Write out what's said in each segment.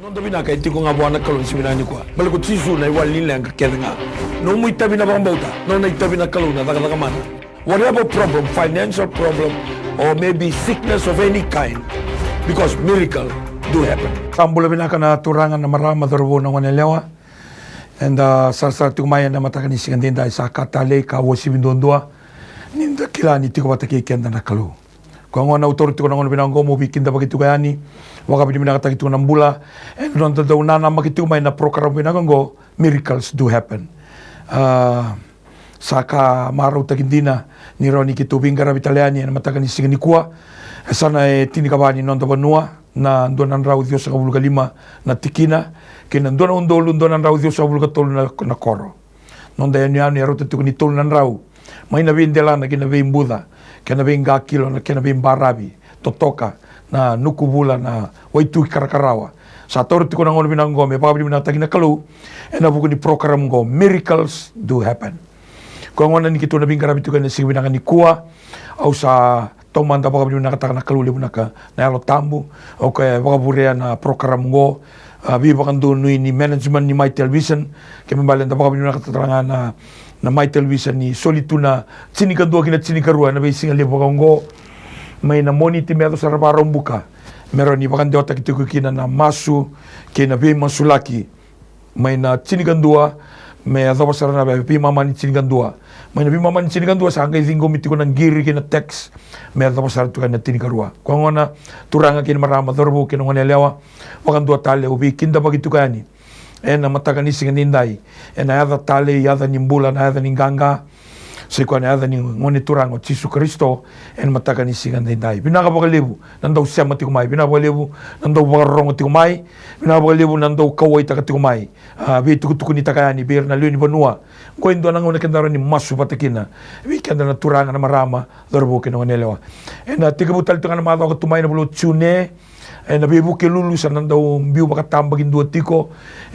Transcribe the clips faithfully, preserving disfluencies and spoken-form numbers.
Noda vinaka e tiko ga vua na Kalou ni siga vinaka nikua. Baleta ko Jisu na iwali ni leqa kece ga. Nomu itavi na vakabauta, nona itavi na Kalou na cakacaka mana. Whatever problem, financial problem, or maybe sickness of any kind, because miracle do happen. Sa bula vinaka na turaga, na marama, cauravou, na goneyalewa. Eda sarasara tiko mai ena mataka ni siga edaidai, sa ka talei, ka uasivi duadua ni da kila ni tiko vata kei keda na Kalou. Koya gona au taura tiko na gauna vinaka oqo meu veikidavaki tiko yani, vakavinavinakataki tiko na bula ena noda dau nanamaki tiko mai na program vinaka oqo, Miracles Do Happen. A, sa ka marautaki dina ni rawa ni keitou veiqaravi tale yani ena mataka ni siga nikua. E sa na e tinikava ni noda vanua, na dua na drau ciwasagavulu ka lima na tikina, kei na dua na udolu dua na drau ciwasagavulu ka tolu na, na koro. Noda yanuyanu e rauta tiko ni tolu na drau, mai na veidelana kei na veibuca, kei na veiqakilo, na kena veibaravi, totoka, na nukuvula, na waituki karakarawa. Sa taura tiko na gauna vinaka oqo me vakavinavinakataki na Kalou ena vuku ni program oqo, Miracles Do Happen. Koya gona ni keitou na veiqaravi tiko ena siga vinaka nikua, au sa taumada vakavinavinakataka na Kalou levu na ka, na Yalo Tabu, o koya e vakavurea na program oqo, a, veivakadonui ni management ni Mai Television, kei me baleta da vakavinavinakataka ga na, na Mai Television ni soli tu na tinikadua ki na tinikarua ena veisiga levu vaka oqo, mai na Moniti me yaco sara Vakaraubuka, me rawa ni vakadewataki tiko kina na masu kei na veimasulaki. Mai na tinikadua me yacova sara na veimama ni tinikadua. Mai na veimama ni tinikadua sa qai ciqomi tiko na qiri kei na text me yacova sara tiko yani na tinikarua. Koya gona, turaga kei na marama, cauravou kei na goneyalewa, vakadua tale au veikidavaki tiko yani ena mataka ni siga nidai ena yaca talei, yaca ni bula, na yaca ni qaqa, se koya na yaca ni Gone Turaga o Jisu Karisito, ena mataka ni siga nidai. Vinaka vakalevu na dau sema tiko mai, vinaka vakalevu na dau vakarorogo tiko mai, vinaka vakalevu na dau kauwaitaka tiko mai. A, veitukutukunitaka yani vei ira na lewe ni vanua. Qo e dua na gauna keda rawa ni masu vata kina, vei keda na turaga, na marama, cauravou kei na goneyalewa. Ena tekivu tale tiko ga na macawa ka tu mai na vula o June, ena veivuke lulu sa na dau biu vakatabakidua tiko.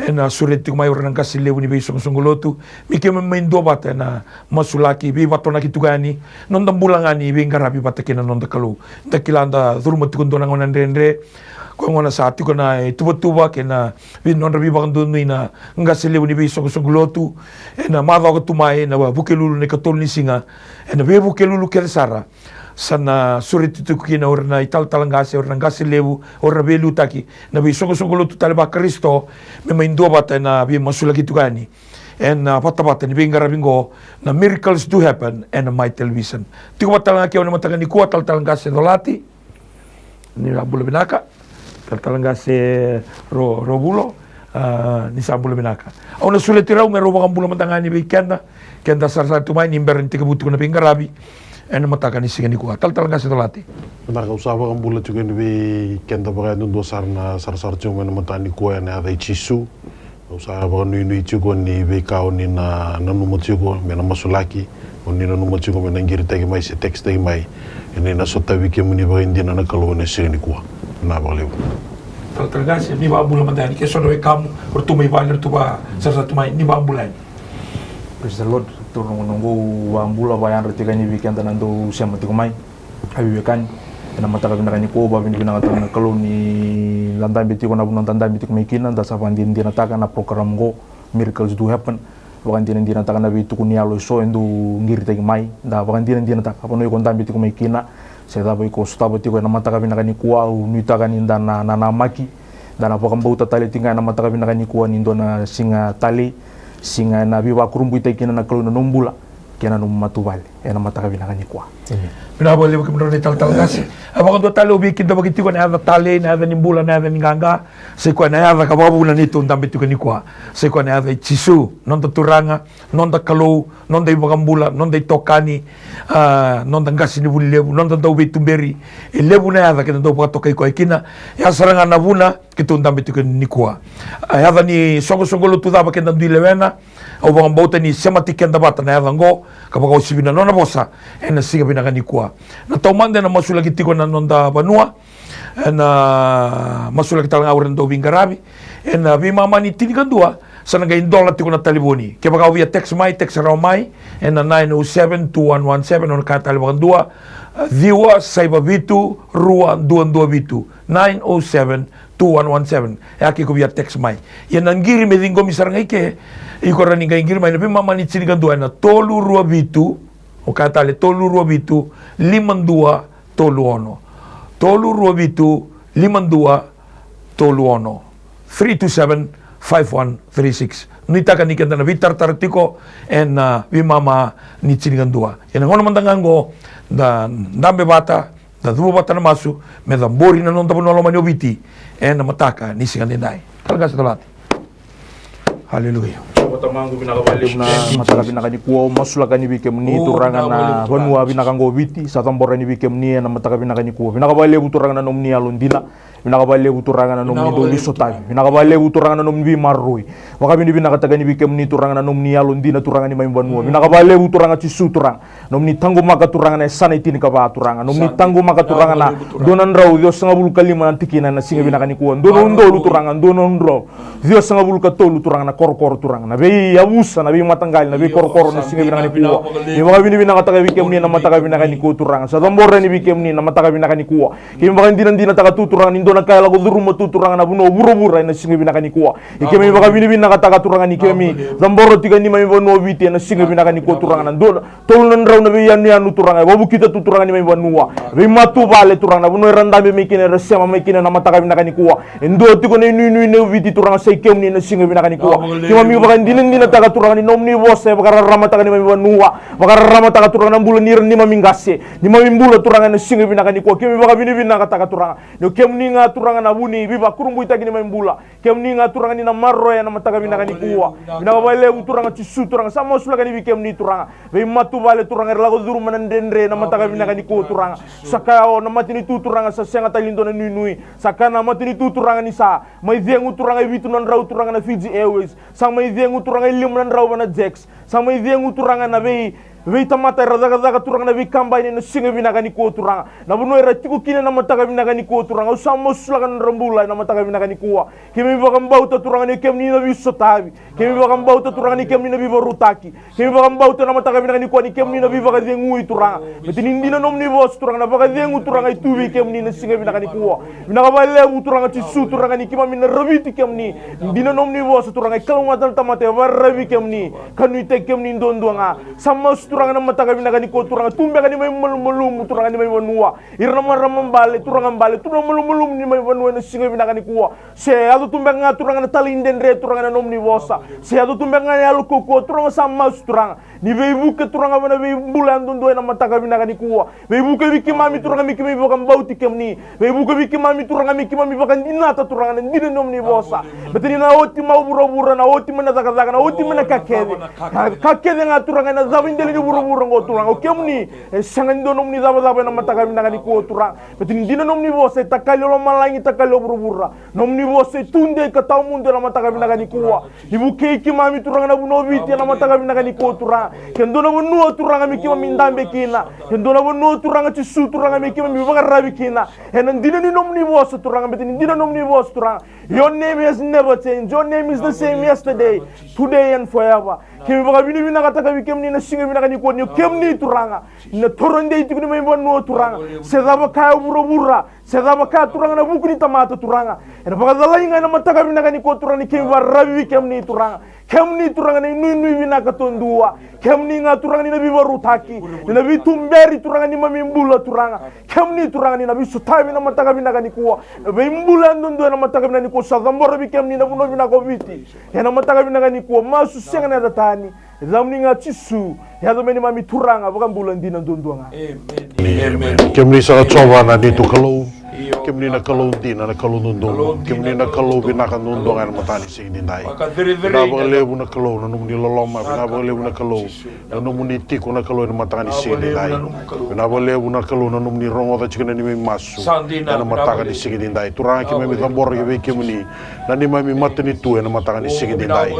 Ena sureti tiko mai o ira na qase levu ni veisoqosoqo lotu me keimami mai duavata ena masulaki, veivatonaki tiko yani noda bula ga ni veiqaravi vata kei na noda Kalou. Da kila da curuma tiko dua na gauna dredre. Koya gona sa tiko na ituvatuva kei na vei nodra veivakadonui na qase levu ni veisoqosoqo lotu. Ena macawa ka tu mai, na Vukelulu na ikatolu ni siga, ena veivukelulu kece sara, sa na sureti tiko kina o ira na italatala qase, o ira na qase levu, o ira na veiliutaki, na veisoqosoqo lotu tale vaKarisito, me mai duavata ena veimasulaki tiko yani ena vatavata ni veiqaravi qo, na Miracles Do Happen ena Mai Television. Tiko vata tale ga kei au ena mataka nikua, talatala qase Colati. Ni sa bula vinaka. Talatala qase Ro, Rovulo, a, ni sa bula vinaka. Au na sureti rau me rau vakabula mada ga yani vei keda, keda sarasara tu mai ni bera ni tekivu tiko na veiqaravi ena mataka ni siga nikua. Talatala qase Colati. Vinaka, au sa vakabula tiko yani vei keda vakayadudua sara na sarasara tiko mai ena mataka nikua ena yaca i Jisu. Au sa vakanuinui tiko ni veika o ni na nanuma tiko me na masulaki, o ni nanuma tiko me na qiritaki mai se tekisitaki mai, ena na sotavi kemuni vakaidina na Kalou ena siga nikua. Vinaka vakalevu. Talatala qase, ni vakabula mada yani, ke so na wekamu, o ratou mai vale, o ratou vakasarasara tu mai, ni vakabula yani. Praise the Lord. Toro na gauna oqo, vakabula, vakayadra tiko yani vei keda na dau sema tiko mai. A veiwekani, ena mataka vinaka nikua, vakavinavinakataka na Kalou ni da dabe tiko na vanua da dabe tiko mai kina, da sa vakadinadinataka na program oqo, Miracles Do Happen. Vakadinadinataka na veituku ni yalo eso e dau qiritaki mai, da vakadinadinataka. Vanua iko dabe tiko mai kina, se cava iko sotava tiko ena mataka vinaka nikua, au nuitaka ni da na, na namaki, da na vakabauta tale tiko ga ena mataka vinaka nikua ni dua na siga talei, siga ena veivakurabuitaki kina na Kalou na nomu bula kei na nomu matavuvale ena mataka vinaka nikua. Amen. Vinaka vakalevu kemudrau na italatala qase. A, vakadua tale au veikidavaki tiko, na yaca talei, na yaca ni bula, na yaca ni qaqa, sai koya na yaca ka vakavuna neitou dabe tiko nikua. Sai koya na yaca i Jisu, noda Turaga, noda Kalou, noda iVakabula, noda iTokani, a, noda Qasenivuli Levu, noda Dauveituberi. E levu na yaca keda dau vakatokai koya kina. Ya sara ga na vuna keitou dabe tiko nikua. A, yaca ni soqosoqo lotu cava keda dui lewena, au vakabauta ni semati keda vata na yaca oqo, ka vakauasivi na nona vosa ena siga vinaka nikua. Na taumada ena masulaki tiko na noda vanua, ena masulaki tale ga o ira na dau veiqaravi. Ena veimama ni tinikadua, sa na qai dola tiko na talevoni. Kevaka o via text mai, text rawa mai ena nine oh seven two one one seven, au na kaya tale vakadua, ciwa saiva vitu rua dua dua vitu, nine oh seven two one one seven. E a ke ko via text mai. Ia na qiri me ciqomi sara ga i ke, iko rawa ni qai qiri mai na veimama ni tinikadua ena tolu rua vitu, o kaya tale tolu rua vitu lima dua tolu ono. Tolu rua vitu lima dua tolu ono. Three two seven five one three six. Nuitaka ni keda na veitaratara tiko ena veimama ni tinikadua. Ena gauna mada ga oqo da dabe vata, da cuva vata na masu me cabori na noda vanua lomani o Viti ena mataka ni siga nidai. Kala qase tolati. Haleluya. Tamaqu, vinaka vakalevu na mataka vinaka nikua. Au masulaka ni vei kemuni, Turaga, na vanua vinaka oqo o Viti. Sa cabora ni vei kemuni ena mataka vinaka nikua. Vinaka vakalevu, Turaga, na nomuni yalodina. Vinaka vakalevu, Turaga, na nomuni dau veisotavi. Vinaka vakalevu, Turaga, na nomuni veimaroroi. Vakavinavinakataka ni vei kemuni, Turaga, na nomuni yalodina, Turaga, ni mai vanua. Vinaka vakalevu, Turaga Jisu, Turaga. Nomuni taqomaka, Turaga, na yasana e tinikava, Turaga. Nomuni taqomaka, Turaga, na dua na drau ciwasagavulu ka lima na tikina ena siga vinaka nikua. Dua na udolu, Turaga, dua na drau ciwasagavulu ka tolu, Turaga, na korokoro, Turaga, na veiyavusa, na veimataqali, na veikorokoro ena siga vinaka nikua. Ni vakavinavinakataka vei kemuni ena mataka vinaka nikua, Turaga. Sa cabora ni vei kemuni na mataka vinaka nikua. Keimami vakadinadinataka tu, Turaga, ni dua na ka e lako curuma tu, Turaga, na vanua o vuravura ena siga vinaka nikua. Ia keimami vakavinavinakataka, Turaga, ni keimami cabora tiko e neimami vanua o Viti ena siga vinaka nikua, Turaga, na dua, tolu na drau na veiyanuyanu, Turaga, e wavokita tu, Turaga, neimami vanua. Veimatavuvale, Turaga, na vanua era dabe mai kina, era sema mai kina ena mataka vinaka nikua. E dua tiko na inuinui nei Viti, Turaga, sa i kemuni ena siga vinaka nikua. Keimami vakadinadinataka, Turaga, ni nomuni vosa e vakararamataka neimami vanua. Vakararamataka, Turaga, na bula ni ra neimami qase, neimami bula, Turaga, ena siga vinaka nikua. Keimami vakavinavinakataka, Turaga, ni o kemuni ga, Turaga, na vu ni veivakurabuitaki neimami bula. Kemuni ga, Turaga, ni na maroroya ena mataka vinaka nikua. Vinaka vakalevu, Turaga Jisu, Turaga. Sa masulaka ni vei kemuni, Turaga, veimatavuvale, Turaga, era lako curuma na dredre ena mataka vinaka nikua, Turaga. Sa kaya o na matanitu, Turaga, sa sega tale ni dua na inuinui. Sa kaya na matanitu, Turaga, ni sa mai cegu, Turaga, e vitu na drau, Turaga, na Fiji Airways. Sa mai cegu, Turaga, e lima na drau va na Jax. Sa mai cegu, Turaga, na vei, veitamata era cakacaka, Turaga, na veikabani ena siga vinaka nikua, Turaga. Na vanua era tiko kina ena mataka vinaka nikua, Turaga. Au sa masulaka na nodra bula ena mataka vinaka nikua. Keimami vakabauta, Turaga, ni o kemuni na veisotavi. Keimami vakabauta, Turaga, ni kemuni na veivakarautaki. Keimami vakabauta ena mataka vinaka nikua ni kemuni na veivakacegui, Turaga. Baleta ni dina nomuni vosa, Turaga, na vakacegu, Turaga, e tu vei kemuni ena siga vinaka nikua. Vinaka vakalevu, Turaga Jisu, Turaga, ni keimami na raviti kemuni. Dina nomuni vosa, Turaga, e kalougata na tamata e vakararavi kemuni, ka nuitaki kemuni duadua ga. Sa masu, Turaga, na mataka vinaka nikua, Turaga, tu beka ni mai malumalumu, Turaga, ni mai vanua. Ira na marama bale, turaga bale, tu na malumalumu ni mai vanua ena siga vinaka nikua. Se yaco tu beka ga, Turaga, na talaidredre, Turaga, na nomuni vosa. Se yaco tu beka ga na yalo kaukauwa, Turaga, sa masu, Turaga. Ni veivuke, Turaga, vei na veibula yadudua ena mataka vinaka nikua. Veivuke vei keimami, Turaga, me keimami vakabauti kemuni. Veivuke vei keimami, Turaga, me keimami vakadinata, Turaga, na dina ni nomuni vosa. Baleta ni na oti mai o vuravura, na oti mai na cakacaka, na oti mai na ka kece. Na ka kece ga, Turaga, ena cava i dela ni vuravura oqo, Turaga, o kemuni. E sega ni dua nomuni cavacava ena mataka vinaka nikua, Turaga. Baleta ni dina nomuni vosa e takali o lomalagi, takali o vuravura. Nomuni vosa e tudei ka tawamudu ena mataka vinaka nikua. Ni vukei keimami, Turaga, na vanua o Viti ena mataka vinaka nikua, Turaga. Ke dua na vanua, Turaga, me keimami dabe kina. Ke dua na vanua, Turaga Jisu, Turaga, me keimami vakararavi kina. Ena dina ni nomuni vosa, Turaga, baleta ni dina nomuni vosa, Turaga. Your name has never changed. Your name is the same yesterday, today and forever. Keimami vakavinavinakataka vei kemuni na siga vinaka nikua, ni o kemuni, Turaga. Ni na toro dei tiko ni mai vanua, Turaga. Se cava kaya o vuravura, se cava kaya, Turaga, na vuku ni tamata, Turaga. Ena vakacalai ga ena mataka vinaka nikua, Turaga, ni keimami vakararavi vei kemuni, Turaga. Kemuni, Turaga, na inuinui vinaka duadua. Kemuni ga, Turaga, ni na veivakarautaki, ni na veituberi, Turaga, ni neimami bula, Turaga. Kemuni, Turaga, ni na veisotavi ena mataka vinaka nikua. Na veibula yadudua ena mataka vinaka nikua, sa cabora vei kemuni na vanua vinaka o Viti. Ena mataka vinaka nikua, masu sega na yaca tani. E yacamuni ga Jisu, e yaco me neimami Turaga, vakabula dina duadua ga. Emeni. Kemuni saka Jiova na neitou Kalou. Kemuni na Kalou dina, na Kalou dodonu. Kemuni na Kalou vinaka duadua ga ena mataka ni siga nidai. Vinaka vakalevu na Kalou na nomuni loloma, vinaka vakalevu na Kalou na nomuni tiko na Kalou ena mataka ni siga nidai. Vinaka vakalevu na Kalou na nomuni rogoca tiko na neimami masu ena mataka ni siga nidai. Turaga, keimami cabora vei kemuni na neimami matanitu ena mataka ni siga nidai.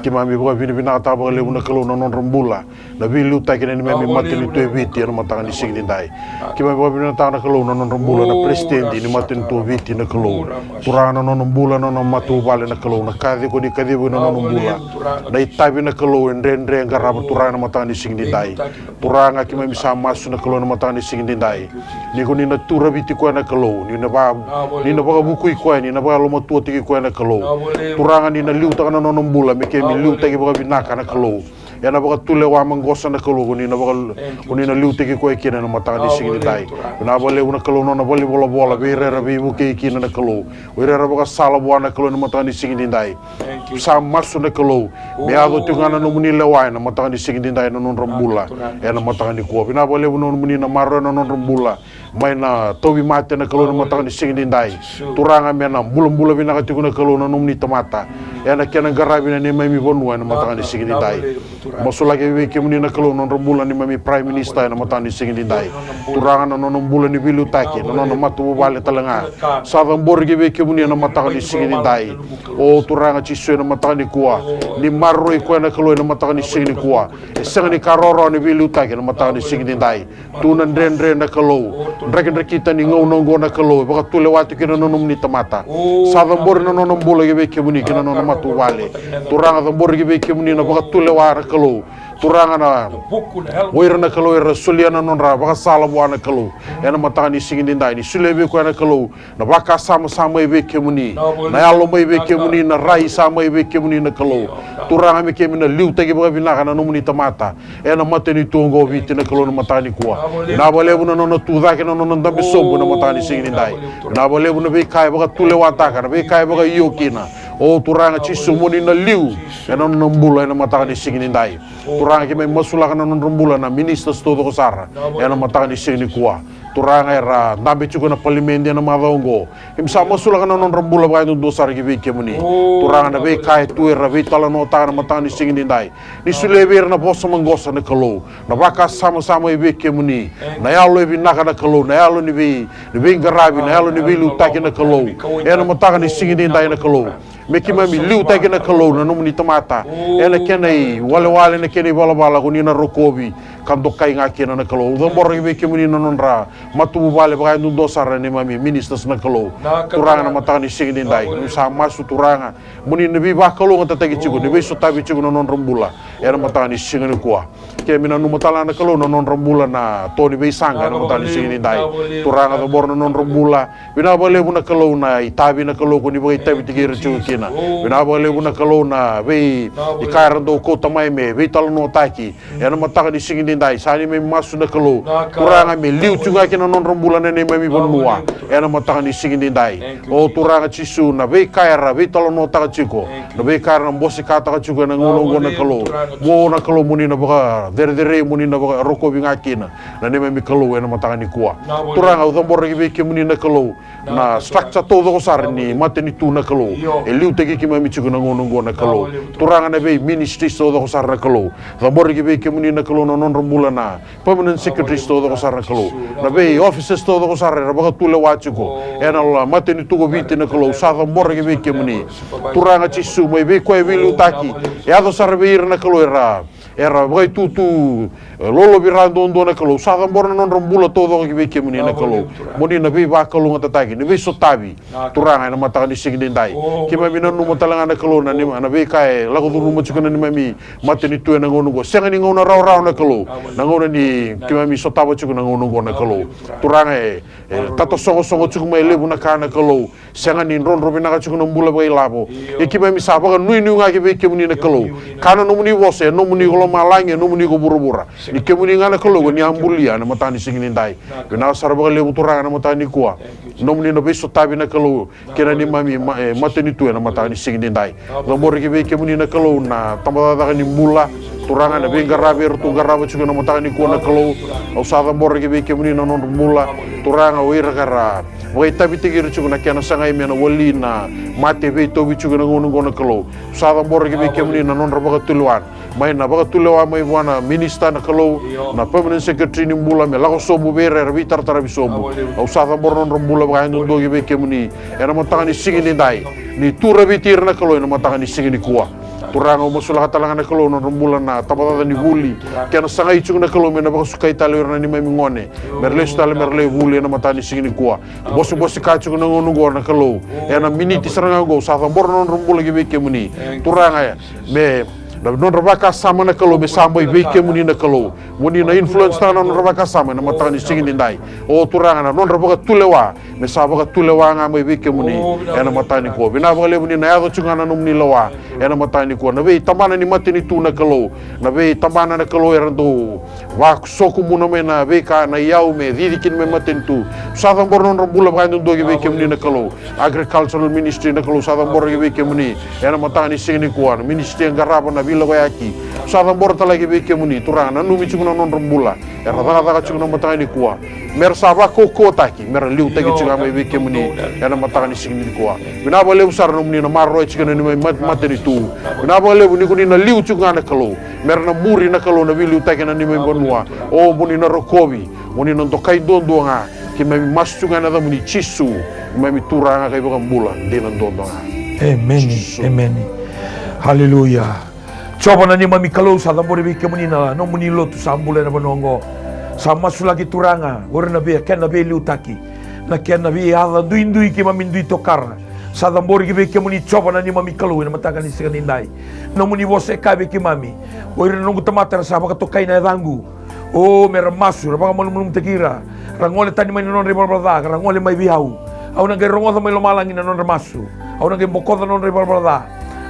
Keimami vakavinavinakataka vakalevu na Kalou na nodra bula na veiliutaki na neimami matanitu e Viti ena mataka ni siga nidai. Keimami vakavinavinakataka na Kalou na nodra bula na President president ni matanitu o Viti na Kalou. Turaga na nona bula na nona matavuvale na Kalou, na kaci ko ni kacivi na nona bula. Na itavi na Kalou e dredre e qarava Turaga na mataka ni siga nidai. Turaga keimami sa masu na Kalou na mataka ni siga nidai. Ni ko ni na turaviti koya na Kalou, ni na va, ni na vakavukui koya, ni na vakalomatuataki koya na Kalou. Turaga ni na liutaka na nona bula me keimami liutaki vakavinaka na Kalou. Ena vakatulewa maqosa na Kalou, ko ni na vaka, ko ni na liutaki koya kina na mataka ni siga nidai. Vinaka vakalevu na Kalou na nona valenivolavola vei ira era veivukei kina na Kalou. O ira era vakasala vua na Kalou na mataka ni siga nidai. Sa masu na Kalou me yaco tiko ga na nomuni lewa ena mataka ni siga nidai na nodra bula. Ena mataka nikua vinaka vakalevu na nomuni na maroroya na nodra bula. Mai na tauvimate na Kalou na mataka ni siga nidai. Turaga me na bulabula vinaka tiko na Kalou na nomuni tamata. Ena kena qaravi na neimami vanua ena mataka ni siga nidai. Masulaki vei kemuni na Kalou na nodra bula neimami Prime Minister ena mataka ni siga nidai. Turaga na nona bula ni veiliutaki, na nona matavuvale tale ga. Sa cabori ki vei kemuni ena mataka ni siga nidai. O Turaga Jisu ena mataka nikua. Ni maroroi koya na Kalou ena mataka ni siga nikua. E sega ni ka rawarawa ni veiliutaki ena mataka ni siga nidai. Tu na dredre na Kalou. Drakidrakita ni gauna oqo na Kalou e vakatulewa tu kina na nomuni tamata. Sa cabori na nona bula ki vei kemuni kei na nona matavuvale. Turaga cabori ki vei kemuni na vakatulewa na Kalou. Turaga na o ira na Kalou era solia na nodra vakasala vua na Kalou. Ena mataka ni siga nidai ni solia vei koya na Kalou. Na vakasama sa mai vei kemuni, na yalo mai vei kemuni, na rai sa mai vei kemuni na Kalou. Turaga me keimami na liutaki vakavinaka na nomuni tamata. Ena matanitu oqo o Viti na Kalou na mataka nikua. Vinaka vakalevu na nona tucake na nona dabe sobu ena mataka ni siga nidai. Vinaka vakalevu na veika e vakatulewataka, na veika e vakaio kina. O Turaga Jisu mo ni na liu ena nona bula ena mataka ni siga nidai. Turaga keimami masulaka na nodra bula na ministers taucoko sara ena mataka ni siga nikua. Turaga era dabe tiko na palimedi ena macawa oqo. Keimami sa masulaka na nodra bula vakayadudua sara ki vei kemuni. Turaga na veika e tu era veitalanoataka na mataka ni siga nidai. Ni solia vei ira na vosa maqosa na Kalou. Na vakasama sa mai vei kemuni. Na yalo e vinaka na Kalou. Na yalo ni vei, ni veiqaravi. Na yalo ni veiliutaki na Kalou. Ena mataka ni siga nidai na Kalou. Me keimami liutaki na Kalou na nomuni tamata. Ena kena iwalewale, na kena ivalavala ko ni na rokovi. Ka dokai ga kina na Kalou. Au cabora ki vei kemuni na nodra matavuvale vakayadudua sara na neimami ministers na Kalou. Turaga na mataka ni siga nidai. Keimami sa masu Turaga. Mo ni na veivakalougatataki tiko, ni veisotavi tiko na nodra bula. Ena mataka ni siga nikua. Keimami nanuma tale ga na Kalou na nodra bula na to ni veisaqa ena mataka ni siga nidai. Turaga cabora na nodra bula. Vinaka vakalevu na Kalou na itavi na Kalou ko ni vakaitavitaki ira tiko kina. Vinaka vakalevu na Kalou na vei, ika era dau kauta mai me veitalanoataki. Ena mataka ni siga nidai, sa neimami masu na Kalou. Turaga me liu tiko ga kina na nodra bula na neimami vanua. Ena mataka ni siga nidai. O Turaga Jisu na veika era veitalanoataka tiko. Na veika era na bosekataka tiko ena gauna oqo na Kalou. Mo na Kalou mo ni na vakacerecerei mo ni na vakarokovi ga kina. Na neimami Kalou ena mataka nikua. Turaga au cabora ki vei kemuni na Kalou. Na structure taucoko sara ni matanitu na Kalou. E liutaki keimami tiko na gauna oqo na Kalou. Turaga na vei ministries taucoko sara na Kalou. Cabora ki vei kemuni na Kalou na nodra bula na permanent secretaries taucoko sara na Kalou. Na vei offices taucoko sara era vakatulewa tiko. Ena matanitu ko Viti na Kalou. Sa cabora ki vei kemuni. Turaga Jisu mai vei koya e veiliutaki. E yaco sara vei ira na Kalou era era vakaitutu lolovira duadua na Kalou. Sa cabora na nodra bula taucoko ki vei kemuni na Kalou. Mo ni na veivakalougatataki, ni veisotavi. Turaga ena mataka ni siga nidai. Keimami nanuma tale ga na Kalou na, na veika e lako curuma tiko na neimami matanitu ena gauna oqo. Sega ni gauna rawarawa na Kalou. Na gauna ni keimami sotava tiko na gauna oqo na Kalou. Turaga e, e tatasogosogo tiko mai levu na ka na Kalou. Sega ni drodro vinaka tiko na bula vakailavo. Ia keimami sa vakanuinui ga ki vei kemuni na Kalou. Ka na nomuni vosa, e nomuni ko lomalagi, e nomuni ko vuravura. Ni kemuni ga na Kalou ko ni a bulia ena mataka ni siga nidai. Vinaka sara vakalevu Turaga ena mataka nikua. Nomuni na veisotavi na Kalou kei na neimami matanitu ena mataka ni siga nidai. Cabora ki vei kemuni na Kalou na tabacakacaka ni bula. Turaga na veiqaravi eratou qarava tiko ena mataka nikua na Kalou. Au sa cabora ki vei kemuni na nodra bula. Turaga o ira ka ra vakaitavitaki ira tiko na kena sagai me na wali na mate veitauvi tiko ena gauna oqo na Kalou. Sa cabora ki vei kemuni na nodra vakatulewa. Mai na vakatulewa mai vua na minista na Kalou, na permanent secretary ni bula me lako sobu vei ira era veitarataravi sobu. Au sa cabora na nodra bula vakayadudua ki vei kemuni. Ena mataka ni siga nidai. Ni turaviti ira na Kalou ena mataka ni siga nikua. Turaga, au masulaka tale ga na Kalou na nodra bula na tabacakacaka ni vuli. Kena sagai tiko na Kalou me na vakasukai tale o ira na neimami gone me ra lesu tale me ra lai vuli ena mataka ni siga nikua. Bosebose ka tiko na gauna oqo na Kalou. Ena miniti sara ga oqo sa cabora na nodra bula ki vei kemuni. Turaga, me na nodra vakasama na Kalou me sa mai vei kemuni na Kalou. Mo ni na influence taka na nodra vakasama ena mataka ni siga nidai. O Turaga, na nodra vakatulewa me sa vakatulewa ga mai vei kemuni ena mataka nikua. Vinaka vakalevu ni na yaco tiko ga na nomuni lewa ena mataka nikua. Na veitabana ni matanitu na Kalou, na veitabana na Kalou era dau vasokumuna mai na veika, na iyau me cici kina mai matanitu. Sa cabora na nodra bula vakayadudua ki vei kemuni na Kalou. Agricultural Ministry na Kalou, sa cabora ki vei kemuni ena mataka ni siga nikua. Na ministry e qarava na veilakoyaki, sa cabora tale ki vei kemuni Turaga. Nanumi tiko na nodra bula era cakacaka tiko na mataka nikua. Me ra sa vakaukauwataki me ra liutaki tiko ga mai vei kemuni ena mataka ni siga nikua. Vinaka vakalevu sara nomuni na maroroya tiko na neimami mat-, matanitu. Vinaka vakalevu ni ko ni na liu tiko ga na Kalou. Me ra na muri na Kalou na veiliutaki ena neimami vanua. O mo ni na rokovi, mo ni na dokai duadua ga. Keimami masu tiko ga ena yacamuni Jisu, neimami Turaga ka iVakabula dina duadua ga. Emeni. Emeni. Haleluya. Jiova na neimami Kalou, sa cabori vei kemuni na nomuni lotu sa bula ena vanua oqo. Sa masulaki Turaga o ira na vei, kena veiliutaki, na kena veiyaca duidui keimami dui tokara. Sa cabori ki vei kemuni Jiova na neimami Kalou ena mataka ni siga nidai. Nomuni vosa e kaya vei keimami, o ira na noqu tamata era sa vakatokai na yacaqu. O, me ra masu, ra vakamalumalumutaki ira, ra gole tani mai na nodra ivalavala ca, ka ra gole mai vei au. Au na qai rogoca mai lomalagi na nodra masu. Au na qai bokoca na nodra ivalavala ca.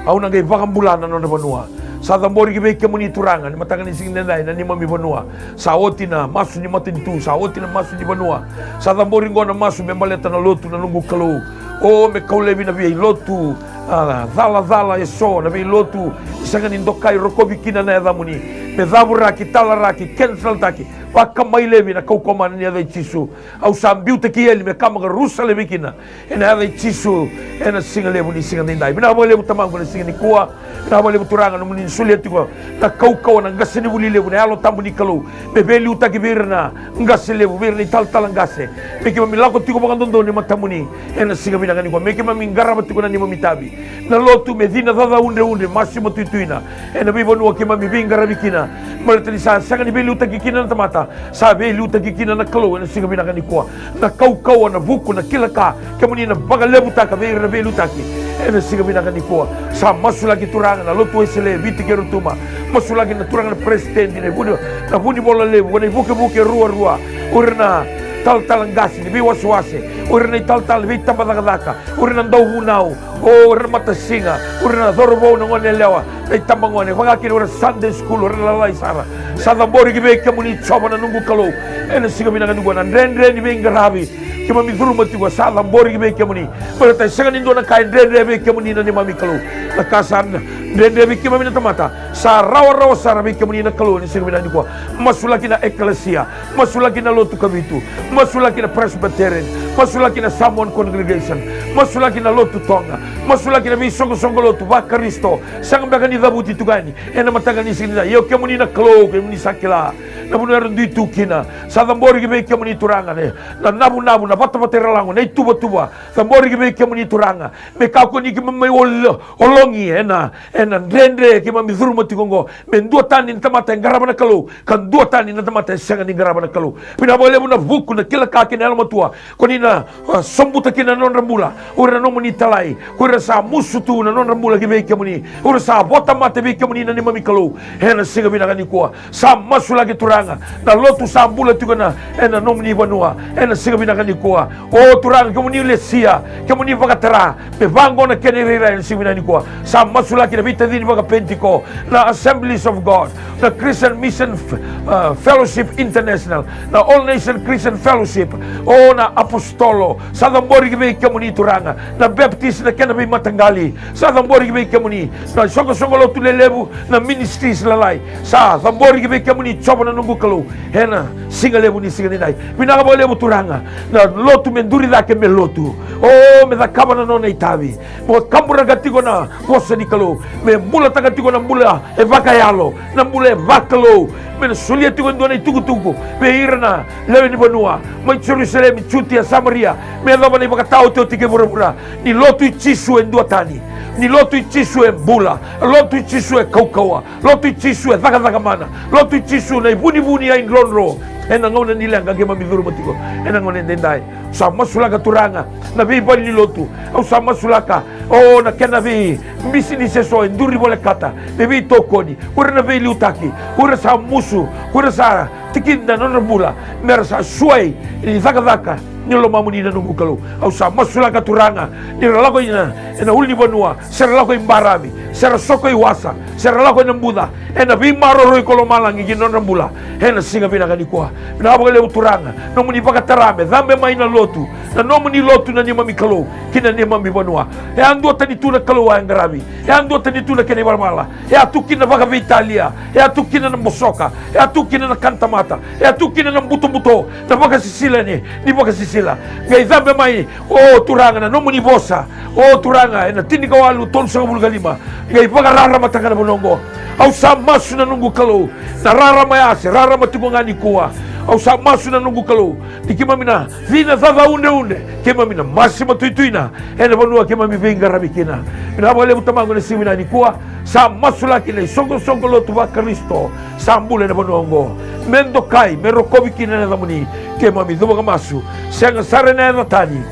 Au na qai vakabula na nodra vanua. Sa cabori ki vei kemuni Turaga ni mataka ni siga nidai na neimami vanua. Sa oti na masu ni matanitu, sa oti na masu ni vanua. Sa cabori oqo na masu me baleta na lotu na noqu Kalou. O, me kau laivi na via i lotu. A, calacala eso, na veilotu e sega ni dokai rokovi kina na yacamuni. Me cavuraki, talaraki, kensalataki, vakamailevi na kaukauwa mana ni yaca i Jisu. Au sa biutaki eli me ka makarusa laivi kina ena yaca i Jisu. Ena siga levu ni siga nidai, vinaka vakalevu Tamaqu na siga nikua. Vinaka vakalevu Turaga nomuni solia tiko na kaukauwa na qasenivuli levu na Yalo Tabu ni Kalou me veiliutaki vei ira na qase levu, vei ira na italatala qase. Me keimami lako tiko vakadodonu e matamuni ena siga vinaka nikua. Me keimami qarava tiko na neimami itavi. Na lotu me cina caca udreudre, masu i matuituina ena veivanua keimami veiqaravi kina. Baleta ni sa sega ni veiliutaki kina na tamata, sa veiliutaki kina na Kalou ena siga vinaka nikua. Na kaukauwa, na vuku, na kila ka, kemuni na vakalevutaka vei ira na veiliutaki ena siga vinaka nikua. Sa masulaki Turaga na Lotu Wesele e Viti kei Rotuma. Masulaki na Turaga na Peresitedi, na vu ni, na vunivola levu, na ivukevuke ruarua, o ira na talatala qase ni veiwasewase, o ira na italatala ni veitabacakacaka, o ira na dauvunau, o ira na matasiga, o ira na cauravou, na goneyalewa, na itabagone, vaka kina o ira Sunday school, o ira na lalai sara. Sa cabori ki vei kemuni Jiova na noqu Kalou ena siga vinaka nikua. Na dredre ni veiqaravi keimami curuma tiko sa cabori ki vei kemuni. Baleta e sega ni dua na ka e dredre vei kemuni na neimami Kalou. Na ka sa dredre vei keimami na tamata sa rawarawa sara vei kemuni na Kalou ena siga vinaka nikua. Masulaki na ekelesia, masulaki na Lotu Kavitu, masulaki na Presbyterian, masulaki na Samoan Congregation, masulaki na Lotu Toga, masulaki na veisoqosoqo lotu vaKarisito. Sega beka ni cavuti tu ga yani ena mataka ni siga nidai. Io, kemuni na Kalou, kemuni sa kila na vanua era dui tu kina. Sa cabori ki vei kemuni Turaga na, na navunavu, na vatavata iralago, na ituvatuva. Cabori ki vei kemuni Turaga. Me kakua ni keimami mai ol-, ologi ena, ena dredre keimami curuma tiko oqo. Me duatani na tamata e qarava na Kalou, ka duatani na tamata e sega ni qarava na Kalou. Vinaka vakalevu na vuku, na kila ka kei na yalomatua ko ni na, a, sobuta kina na nodra bula. O ira na nomuni italai, ko ira sa musu tu na nodra bula ki vei kemuni, o ira sa vota mate vei kemuni na neimami Kalou. Ena siga vinaka nikua, sa masulaki Turaga na lotu sa bula tiko na, ena nomuni vanua. Ena siga vinaka nikua, o Turaga, kemuni lesia, kemuni vakatara me vaqo na kena irairai ena siga vinaka nikua. Sa masulaki na veitacini vakaPenitiko, na Assemblies of God, na Christian Mission F-, uh, Fellowship International, na All Nation Christian Fellowship, o na Apostolo. Sa cabori ki vei kemuni Turaga na Baptist, na kena veimataqali. Sa cabori ki vei kemuni na soqosoqo lotu lelevu, na ministries lalai. Sa cabori ki vei kemuni Jiova na noqu Kalou ena siga levu ni siga nidai. Vinaka vakalevu Turaga, na lotu me duri cake me lotu, o me cakava na nona itavi. Mo kaburaka tiko na vosa ni Kalou, me bulataka tiko na bula e vakayalo, na bula e vakalou. Me na solia tiko e dua na itukutuku vei ira na lewe ni vanua mai Jerusalemi, Jutia, Samaria, me yacova na ivakataotioti kei vuravura. Ni lotu i Jisu e duatani. Ni lotu i Jisu e bula, lotu i Jisu e kaukauwa, lotu i Jisu e cakacaka mana, lotu i Jisu na ivunivuni, a idrodro. Ena gauna ni leqa keimami curuma tiko ena gauna edaidai. Sa masulaka Turaga na veivale ni lotu. Au sa masulaka o na kena veibisinisi eso e duri volekata, me veitokoni, ko ira na veiliutaki, ko ira sa musu, ko ira sa tikina na nodra bula, me ra sa suai ni cakacaka ni lomamuni na noqu Kalou. Au sa masulaka Turaga ni ra lako ina ena ulunivanua, se ra lako i baravi, se ra soko i wasa, se ra lako ena buca, ena veimaroroi ko lomalagi ki na nodra bula ena siga vinaka nikua. Vinaka vakalevu Turaga, nomuni vakatara me cabe mai na lotu, na nomuni lotu na neimami Kalou ki na neimami vanua. E a duatani tu na Kalou a e qaravi, e a duatani tu na kena ivalavala. E a tu kina na vakaveitalia, e a tu kina na bosoka, e a tu kina na kana tamata, e a tu kina na butobuto, na vakasisila ni, ni vakasisila. Qai cabe mai, o Turaga, na nomuni vosa, o Turaga, ena tinikawalu tolusagavulu ka lima, qai vakararamataka na vanua oqo. Au sa masu na noqu Kalou, na rarama ya se rarama tiko ga nikua. Au sa masu na noqu Kalou, ni keimami na cina caca uneune, keimami na masi matuituina ena vanua keimami veiqaravi kina. Vinaka vakalevu Tamaqu ena siga vinaka nikua. Sa masulaki na isoqosoqo lotu vaKarisito sa bula ena vanua oqo, me dokai, me rokovi kina na yacamuni. Keimami cuva ka masu, sega sara ena yaca tani,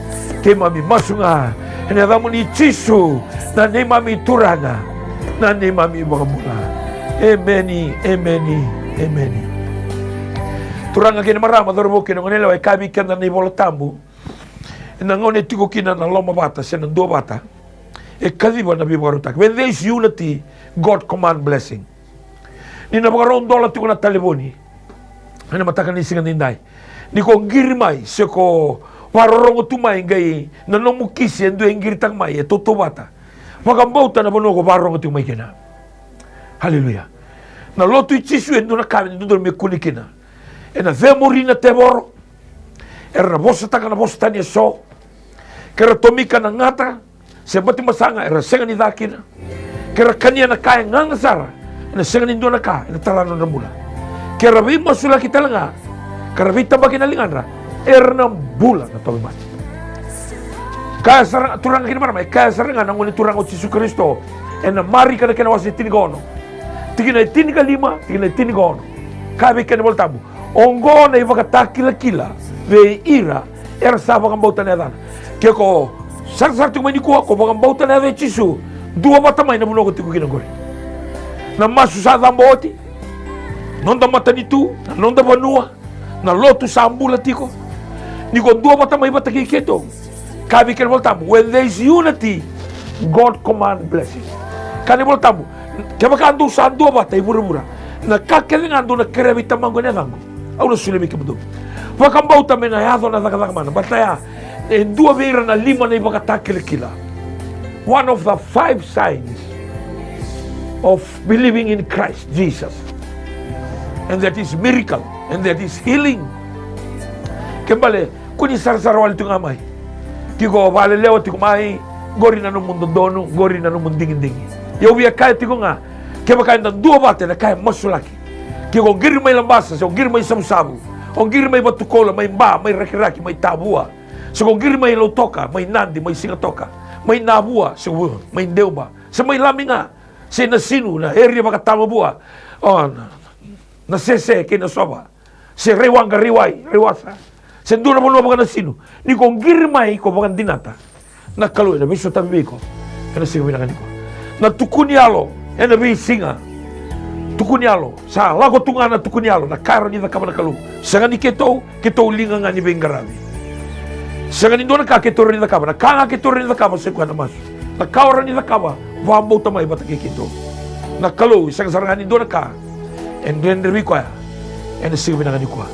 keimami masu ga ena yacamuni Jisu, na neimami Turaga, na neimami iVakabula. Emeni, emeni, emeni. Turaga kei na marama, cauravou kei na goneyalewa, e kaya vei keda na iVola Tabu, ena gauna e tiko kina na lomavata se na duavata, e kaciva na veivakarautaki. When there is unity, God command blessing. Ni na vakarau dola tiko na talevoni ena mataka ni siga nidai, ni ko qiri mai se ko vakarorogo tu mai, qai na nomu kisi e dua e qiritaka mai, e tautauvata, vakabauta na vanua ko vakarorogo tiko mai kina. Haleluya. Na lotu i Jisu e dua na ka e dodonu me kune kina. Ena cemuri na tevoro, era na vosataka na vosa tani eso, ke ra tomika na gata se bati masaga, era sega ni ca kina, ke ra kania na ka e gaga sara, ena sega ni dua na ka ena tara na nodra bula. Ke ra veimasulaki tale ga, ke ra veitabaki na ligadra, era na bula na tauvimate. Kaya sara Turaga kei na marama, e kaya sara ga na Gone Turaga o Jisu Karisito ena Marika na kena wase e tinikaono, tikina e tinikalima, tikina e tinikaono. Kaya vei keda na iVola Tabu, oqo na ivakatakilakila vei ira era sa vakabauta na yacana. Ke ko sarasara tiko mai nikua, ko vakabauta na yaca i Jisu, duavata mai na vanua ko tiko kina oqori. Na masu sa cabo oti, noda matanitu, na noda vanua, na lotu sa bula tiko. Ni ko duavata mai vata kei keitou, kaya vei keda na iVola Tabu, when there is unity, God command blessing. Kaya na iVola Tabu, kevaka dou sa duavata e vuravura, na ka kece ga dou na kerea vei Tamaqu ena yacaqu, au na solia vei kemudou. Vakabauta me na yaco na cakacaka mana, baleta ya e dua vei ira na lima na ivakatakilakila. One of the five signs of believing in Christ Jesus. And that is miracle. And that is healing. Ke bale, ko ni sarasara wale tiko ga mai. Tiko vakalelewa tiko mai, qori na nomu dodonu, qori na nomu digidigi. Ia au via kaya tiko ga, kevaka eda duavata ena ka e masulaki. Ke ko qiri mai Labasa, se o qiri mai Savusavu, o qiri mai Vatukoula, mai Ba, mai Rakiraki, mai Tavua, se ko qiri mai Lautoka, mai Nadi, mai Sigatoka, mai Navua, se ko mai Deuba, se mai Lami ga, se Nasinu, na eria vakaTavua, o, na, Nasese kei Nasova, se Raiwaqa, Raiwai, Raiwasa, se dua na vanua vakaNasinu, ni ko qiri mai ko vakadinata, na Kalou ena veisotavi vei iko ena siga vinaka nikua. Na tukuni yalo ena veisiga. Tukuni yalo, sa lako tu ga na tukuni yalo, na ka e rawa ni cakava na Kalou. Sega ni keitou, keitou liga ga ni veiqaravi. Sega ni dua na ka keitou rawa ni cakava, na ka ga keitou rawa ni cakava sa i koya na masu. Na ka o rawa ni cakava, vakabauta mai vata kei keitou. Na Kalou, sega sara ga ni dua na ka e dredre vei koya ena siga vinaka nikua.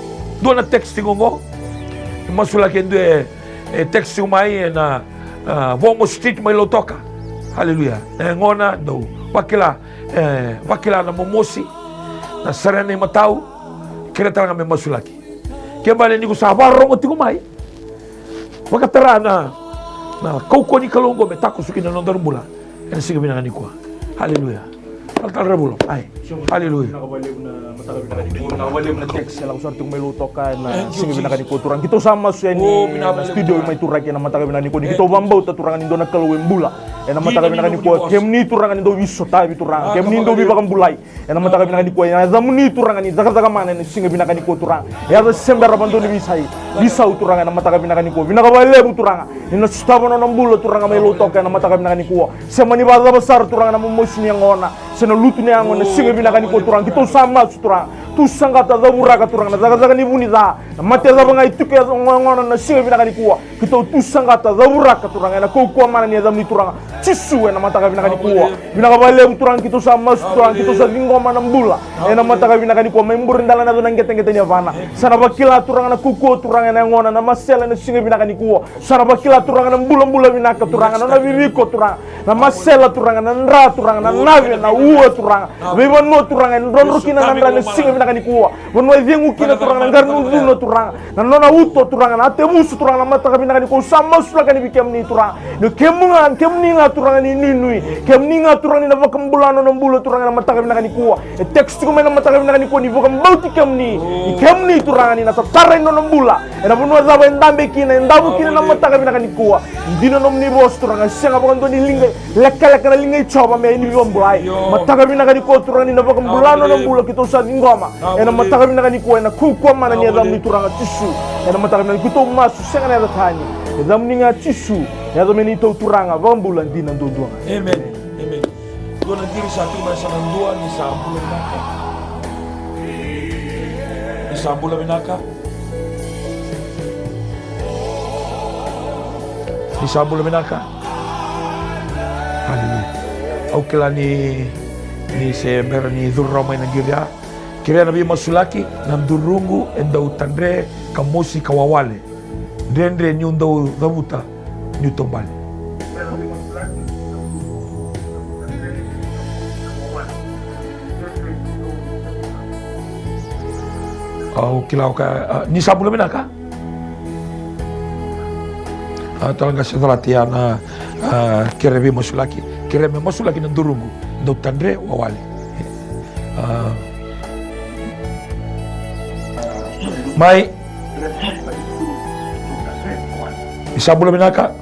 Dua na text tiko oqo, masulaki e dua e text tiko mai ena, a, Vomo Street mai Lautoka. Haleluya. E gona dau vakila, e, vakila na momosi, na sarena imatau, kere tale ga me masulaki. Ke bale ni ko sa vakarorogo tiko mai, vakatara na, na kaukauwa ni Kalou oqo me takoso kina na nodaru bula ena siga vinaka nikua. Haleluya. Talatala Ravula. Ai. Aleluya. Vinaka vakalevu na mataka vinaka nikua, vinaka vakalevu na text e lako sara tiko mai Lautoka ena siga vinaka nikua Turaga. Keitou sa masu yani ena studio mai Turaki ena mataka vinaka nikua ni keitou vakabauta Turaga ni dua na Kalou e bula. Ena mataka vinaka nikua kemuni Turaga ni dau veisotavi Turaga, kemuni dau veivakabulai. Ena mataka vinaka nikua ena yacamuni Turaga ni cakacaka mana ena siga vinaka nikua Turaga. E yaca se bera vakadua ni veisau, veisau Turaga ena mataka vinaka nikua. Vinaka vakalevu Turaga ni na sotava nona bula Turaga mai Lautoka ena mataka vinaka nikua. Se mani vakacava sara Turaga na momosi ni yagona se na lutu ni yago ena siga vinaka nikua Turaga. Keitou sa masu Turaga, tu saqata, cavuraka Turaga na cakacaka ni vu ni ca, na mate cava ga e tiko e yagona ena siga vinaka nikua. Keitou tu saqata, cavuraka Turaga ena kaukauwa mana ni yacamuni Turaga Jisu ena mataka vinaka nikua. Vinaka vakalevu Turaga, keitou sa masu Turaga, keitou sa ciqoma na bula ena mataka vinaka nikua mai Buredala ena yaco na qeteqete ni yavana. Sa na vakila Turaga na kaukauwa Turaga ena yagona, na masela ena siga vinaka nikua. Sa na vakila Turaga na bulabula vinaka Turaga, na nona viviko Turaga, na masela Turaga, na dra Turaga, na nave, na ua Turaga, veivanua Turaga e drodro kina na dra ena siga vinaka nikua. Vanua e cegu kina Turaga na qara ni ucuna Turaga, na nona uto Turaga, na tevusu Turaga, na mataka vinaka nikua au sa masulaka ni vei kemuni Turaga. Ni kemu ga, kemuni ga Turaga ni nuinui, kemuni ga Turaga ni na vakabula nona bula Turaga na mataka vinaka nikua. E text tiko mai na mataka vinaka nikua ni vakabauti kemuni, ni kemuni Turaga ni na tatarai nona bula. Ena vanua cava e dabe kina, e davo kina na mataka vinaka nikua. Dina nomuni vosa Turaga, sega vakadua ni liga lekaleka na liga i Jiova me ia ni veivakabulai. Mataka vinaka nikua Turaga ni na vakabula nona bula keitou sa ciqoma. Ena mataka vinaka nikua ena kaukauwa mana ni yacamuni Turaga Jisu. Ena mataka vinaka nikua keitou masu sega na yaca tani. Yacamuni ga Jisu. Yaca me neitou Turaga vakabula dina duadua ga. Emeni. Emeni. Dua na qiri sa tu mai sa na dua ni sa bula vinaka. Ni sa bula vinaka. Ni sa bula vinaka. Aleluya. Au kila ni, ni se bera ni curu rawa mai na qiri ya. Kerea na veimasulaki na duruqu e dau tadre ka mosi ka wawale. Dredre niu dau cavuta niu taubale. Au kila o ka, a, ni sa bula vinaka. A, tala ga se calati ya na, a, kere veimasulaki. Kere me masulaki na duruqu. Dau tadre wawale. A, mai. Ni sa bula vinaka.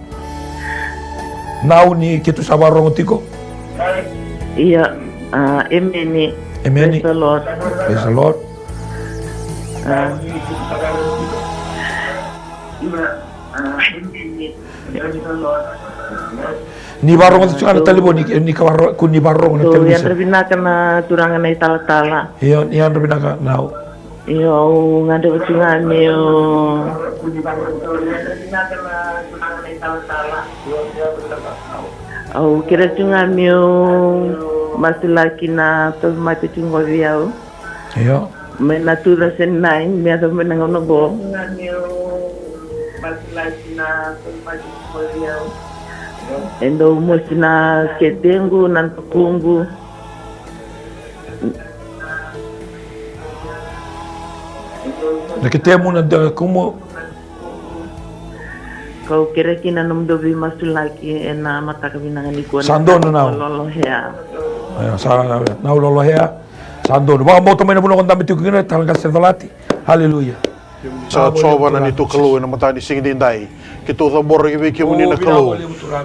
Nau ni keitou sa vakarorogo tiko. Ia, a, emeni. Emeni. Praise the Lord. Praise the Lord. A. Ni vakarorogo tiko ga na talevoni, ni ka vakarorogo, ko ni vakarorogo na talevoni. Yadra vinaka na turaga na italatala. Io, ni yadra vinaka nau. Io, au gadreva tu ga meu. Au kerea tu ga meu masulaki na tauvimate tu qo vei au. Io. Mai na two thousand nine, me yacova mai na gauna qo. E dau mosi na ketequ, na dakuqu. Na ketemu, na dakumu. Kau kerea kina nomudou veimasulaki ena mataka vinaka nikua. Sa donu nau. Lolohea. Io, sa nau Lolohea. Sa donu. Vakabauta mai na vanua ko dabe tiko kina, tala ga se calati. Aleluya. Sa Jiova na neitou Kalou ena mataka ni siga edaidai. Keitou cabora ki vei kemuni na Kalou.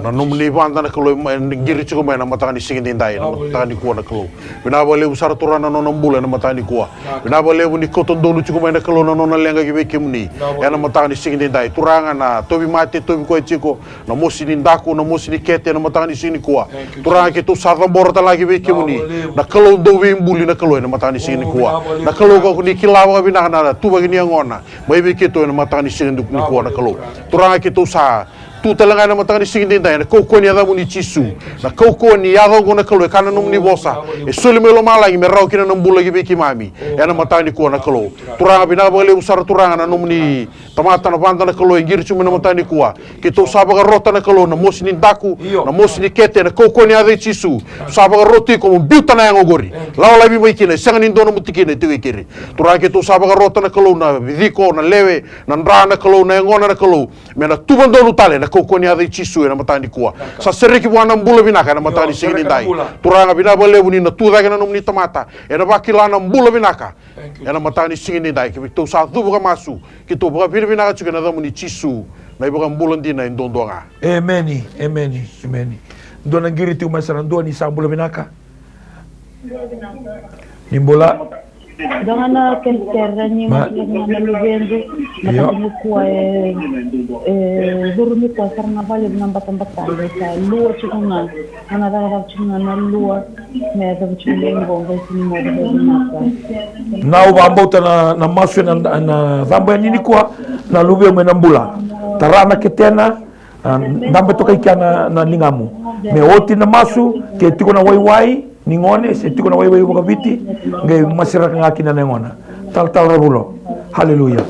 Na nomuni vada na Kalou e qiri tiko mai na mataka ni siga edaidai, na mataka nikua na Kalou. Vinaka vakalevu sara Turaga na nona bula ena mataka nikua. Vinaka vakalevu ni kauta donu tiko mai na Kalou na nona leqa ki vei kemuni ena mataka ni siga edaidai. Turaga na tauvimate, tauvi koya tiko. Na mosi ni daku, na mosi ni kete ena mataka ni siga nikua. Turaga keitou sa cabora tale ga ki vei kemuni. Na Kalou dau veibuli na Kalou ena mataka ni siga nikua. Na Kalou ka ko ni kila vakavinaka na tuvaki ni yagona. Mai vei keitou ena mataka ni siga nikua na Kalou. Turaga keitou sa tu tale ga ena mataka ni siga edaidai ena kaukauwa ni yacamuni Jisu. Na kaukauwa ni yaca oqo na Kalou e kaya na nomuni vosa. E soli mai lomalagi me rawa kina na bula ki vei keimami. Ena mataka nikua na Kalou. Turaga vinaka vakalevu sara Turaga na nomuni tamata na vada na Kalou e qiri tiko mai na mataka nikua. Keitou sa vakarota na Kalou na mosi ni daku, na mosi ni kete, na kaukauwa ni yaca i Jisu. Sa vakarota iko mo biuta na yago oqori. Lawa laivi mai kina, e sega ni dua nomu tikina e tiko i keri. Turaga keitou sa vakarota na Kalou na viciko, na lewe, na dra na Kalou, na yagona na Kalou. Me na tuva donu tale, na Kaukaua ni yaca i Jisu ena mataka nikua. Sa sereki vua na bula vinaka ena mataka ni siga nidai. Turaga, vinaka vakalevu ni na tu cake na nomuni tamata ena vakila na bula vinaka. Ena mataka ni siga nidai, keitou sa cuva ka masu, keitou vakavinavinaka tiko ena yacamuni Jisu, na iVakabula dina e duadua ga. Emeni, emeni, emeni. Dua na qiri tiko mai, sa na dua. Ni sa bula vinaka. Ni bula. Dua ga na kerekere ni masulaki ga na luvequ. Na ka nikua e, e curu nikua sara ga vakalevu na batabata. Sa lua tiko ga, na cakacaka tiko ga na lua. Me yacova tiko ga qo, qai tini moce vei vinaka. Na au vakabauta na, na masu ena, na caba yani nikua, na luvemu ena bula. Tara na ketena, a, dabe toka i kea na, na ligamu. Me oti na masu, ke tiko na waiwai ni gone, se tiko na waiwai vakaviti, qai masiraka ga kina na yagona. Talatala Ravulo. Haleluya.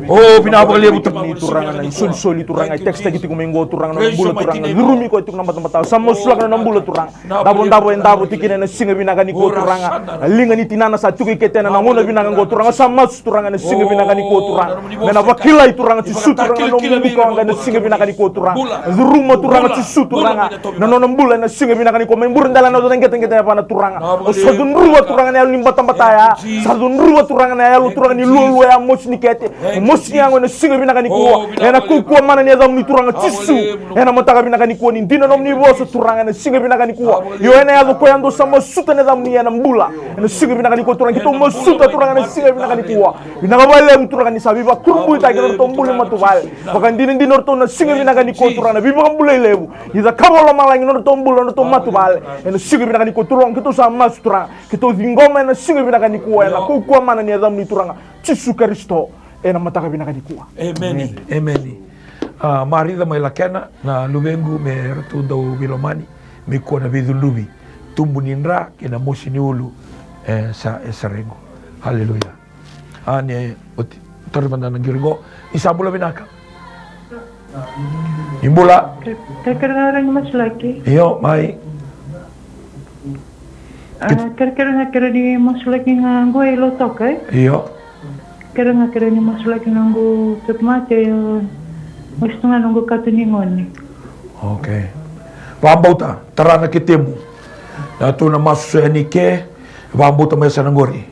O, vinaka vakalevu, Turaga, ni solisoli, Turaga, e tekisitaki tiko mai qo, Turaga, na bula, Turaga, curumi koya tiko na batabata. Sa masulaka na bula, Turaga. Davodavo e davo tiko kina ena siga vinaka nikua, Turaga. Na liga ni tinana sa tiko i ketena na gauna vinaka qo, Turaga. Sa masu, Turaga, ena siga vinaka nikua, Turaga. Me na vakilai, Turaga Jisu, Turaga, na nomuni bukawaqa ena siga vinaka nikua, Turaga. Curuma, Turaga Jisu, Turaga, na nona bula ena siga vinaka nikua. Mai bure dela na yaco na qeteqete ya vana, Turaga. O sa cudruva, Turaga, na yalo ni batabata ya. Sa cudruva, Turaga, na yalo, Turaga, ni lualua ya, mosi ni kete. Mosi ni yago ena siga vinaka nikua. Ena kaukaua mana ni yacamuni, Turaga Jisu. Ena mataka vinaka nikua, ni dina na nomuni vosa, Turaga, ena siga vinaka nikua. Io, ena yaco koya dou sa masuta na yacamuni ena bula. Ena siga vinaka nikua, Turaga, keitou masuta, Turaga, ena siga vinaka nikua. Vinaka vakalevu, Turaga, ni sa veivakurabuitaki na nodratou bula ni matavuvale. Vakadinadina nodratou na siga vinaka nikua, Turaga, na veivakabulai levu. Ni cakava o lomalagi na nodratou bula, na nodratou matavuvale. Ena siga vinaka nikua, Turaga, keitou sa masu, Turaga. Keitou ciqoma ena siga vinaka nikua, ena kaukaua mana ni yacamuni, Turaga Jisu Karisito, ena mataka vinaka nikua. Emeni. Emeni. A, Marica mai Lakena, na luvequ, me ratou dau veilomani, me kua na veicudruvi, tubu ni dra kei na mosi ni ulu, e sa, e sa requ. Haleluya. A, ni oti, tauri mada na qiri qo. Ni sa bula vinaka. Ni bula. Ke-, kerekere ga ni masulaki. Io, mai. A, kerekere ga, kere ni masulaki ga qo e Lautoka, e? Io. Kere ga, kere ni masulaki ga qo, Tut Mate, e, masu tu ga na qo kato ni gone. Okay. Vakabauta, tara na ketemu. Na tu na masu yani ke, vakabauta mai sa na qori.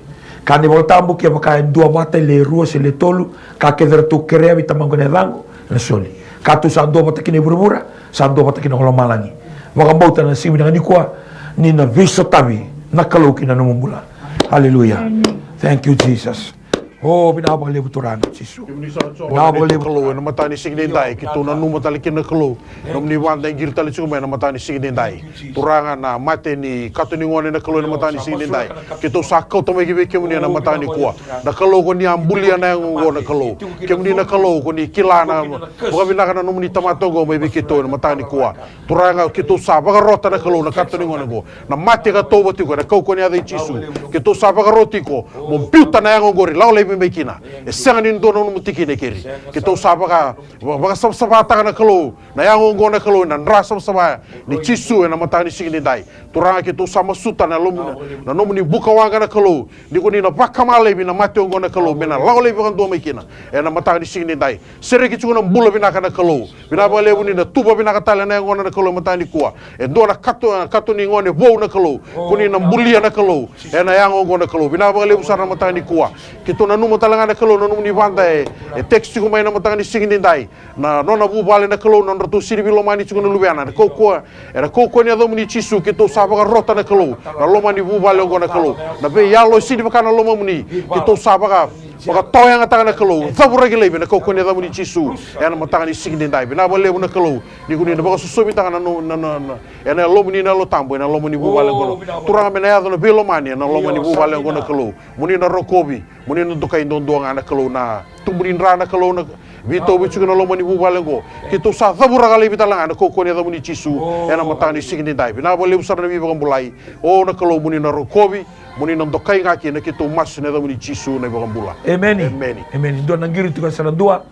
Ka ni Vola Tabu, kevaka e dua vata, e le rua se le tolu, ka kece ratou kerea vei Tamaqu ena yacaqu, ena soli. Ka tou sa dua vata kina e vuravura, sa dua vata kina ko lomalagi. Vakabauta na siga vinaka nikua, ni na veisotavi na Kalou ki na nomu bula. Haleluya. Amen. Thank you, Jesus. O, vinaka vakalevu, Turaga Jisu. Kemuni sa na Jiova na Kalou, ena mataka ni siga nidai, keitou nanuma tale kina na Kalou. Nomuni vada e qiri tale tiko mai ena mataka ni siga nidai. Turaga, na mate ni kato ni gone, na Kalou, ena mataka ni siga nidai, keitou sa kauta mai ki vei kemuni ena mataka nikua. Na Kalou, ko ni a bulia na yago oqo, na Kalou. Kemuni na Kalou, ko ni kila na vakavinaka na nomuni tamata oqo mai vei keitou ena mataka nikua. Turaga, keitou sa vakarota, na Kalou, na kato ni gone oqo. Na mate ka tauva tiko, ena kaukaua ni yaca i Jisu. Keitou sa vakarota tiko mo biuta na yago oqori, lako laivi mai kina. E sega ni dua na nomu tikina e keri. Keitou sa vaka, va-, vakasavasavataka, na Kalou, na yago oqo, na Kalou, ena dra savasava ni Jisu ena mataka ni siga nidai. Turaga, keitou sa masuta na lomu, na nomuni bukawaqa, na Kalou, ni ko ni na vakama laivi na mate oqo, na Kalou, me na lako laivi vakadua mai kina ena mataka ni siga nidai. Sereki tiko na bula vinaka, na Kalou. Vinaka vakalevu ni na tuva vinaka tale na yagona, na Kalou, e mataka nikua. E dua na kato, kato ni gone vou, na Kalou, ko ni na bulia, na Kalou, ena yago oqo, na Kalou. Vinaka vakalevu sara na mataka nikua. Keitou nanuma tale ga, na Kalou, na nomuni vada e, e text tiko mai na mataka ni siga nidai. Na nona vuvale, na Kalou, na nodratou sega ni veilomani tiko na luvena. Na kaukaua, ena kaukaua ni yacamuni Jisu, keitou sa vakarota, na Kalou, na loma ni vuvale oqo, na Kalou. Na veiyalo e sega ni vaka na lomamuni, keitou sa vaka, vakatawayagataka, na Kalou. Cavuraki laivi ena kaukaua ni yacamuni Jisu ena mataka ni siga nidai. Vinaka vakalevu, na Kalou, ni ko ni na vakasosomitaka na no-, na, na, na, ena yalomuni na Yalo Tabu, ena loma ni vuvale oqo. Turaga, me na yaco na veilomani ena loma ni vuvale oqo, na Kalou. Mo ni na rokovi, mo ni na dokai duadua ga, na Kalou, na tubu ni dra, na Kalou, na veitauvi tiko na loma ni vuvale oqo. Keitou sa cavuraka laivi tale ga ena kaukaua ni yacamuni Jisu ena mataka ni siga nidai. Vinaka vakalevu sara na veivakabulai. O, na Kalou, mo ni na rokovi, mo ni na dokai ga kina, keitou masu ena yacamuni Jisu na iVakabula. Emeni. Emeni. Emeni. Dua na qiri tiko, sa na dua.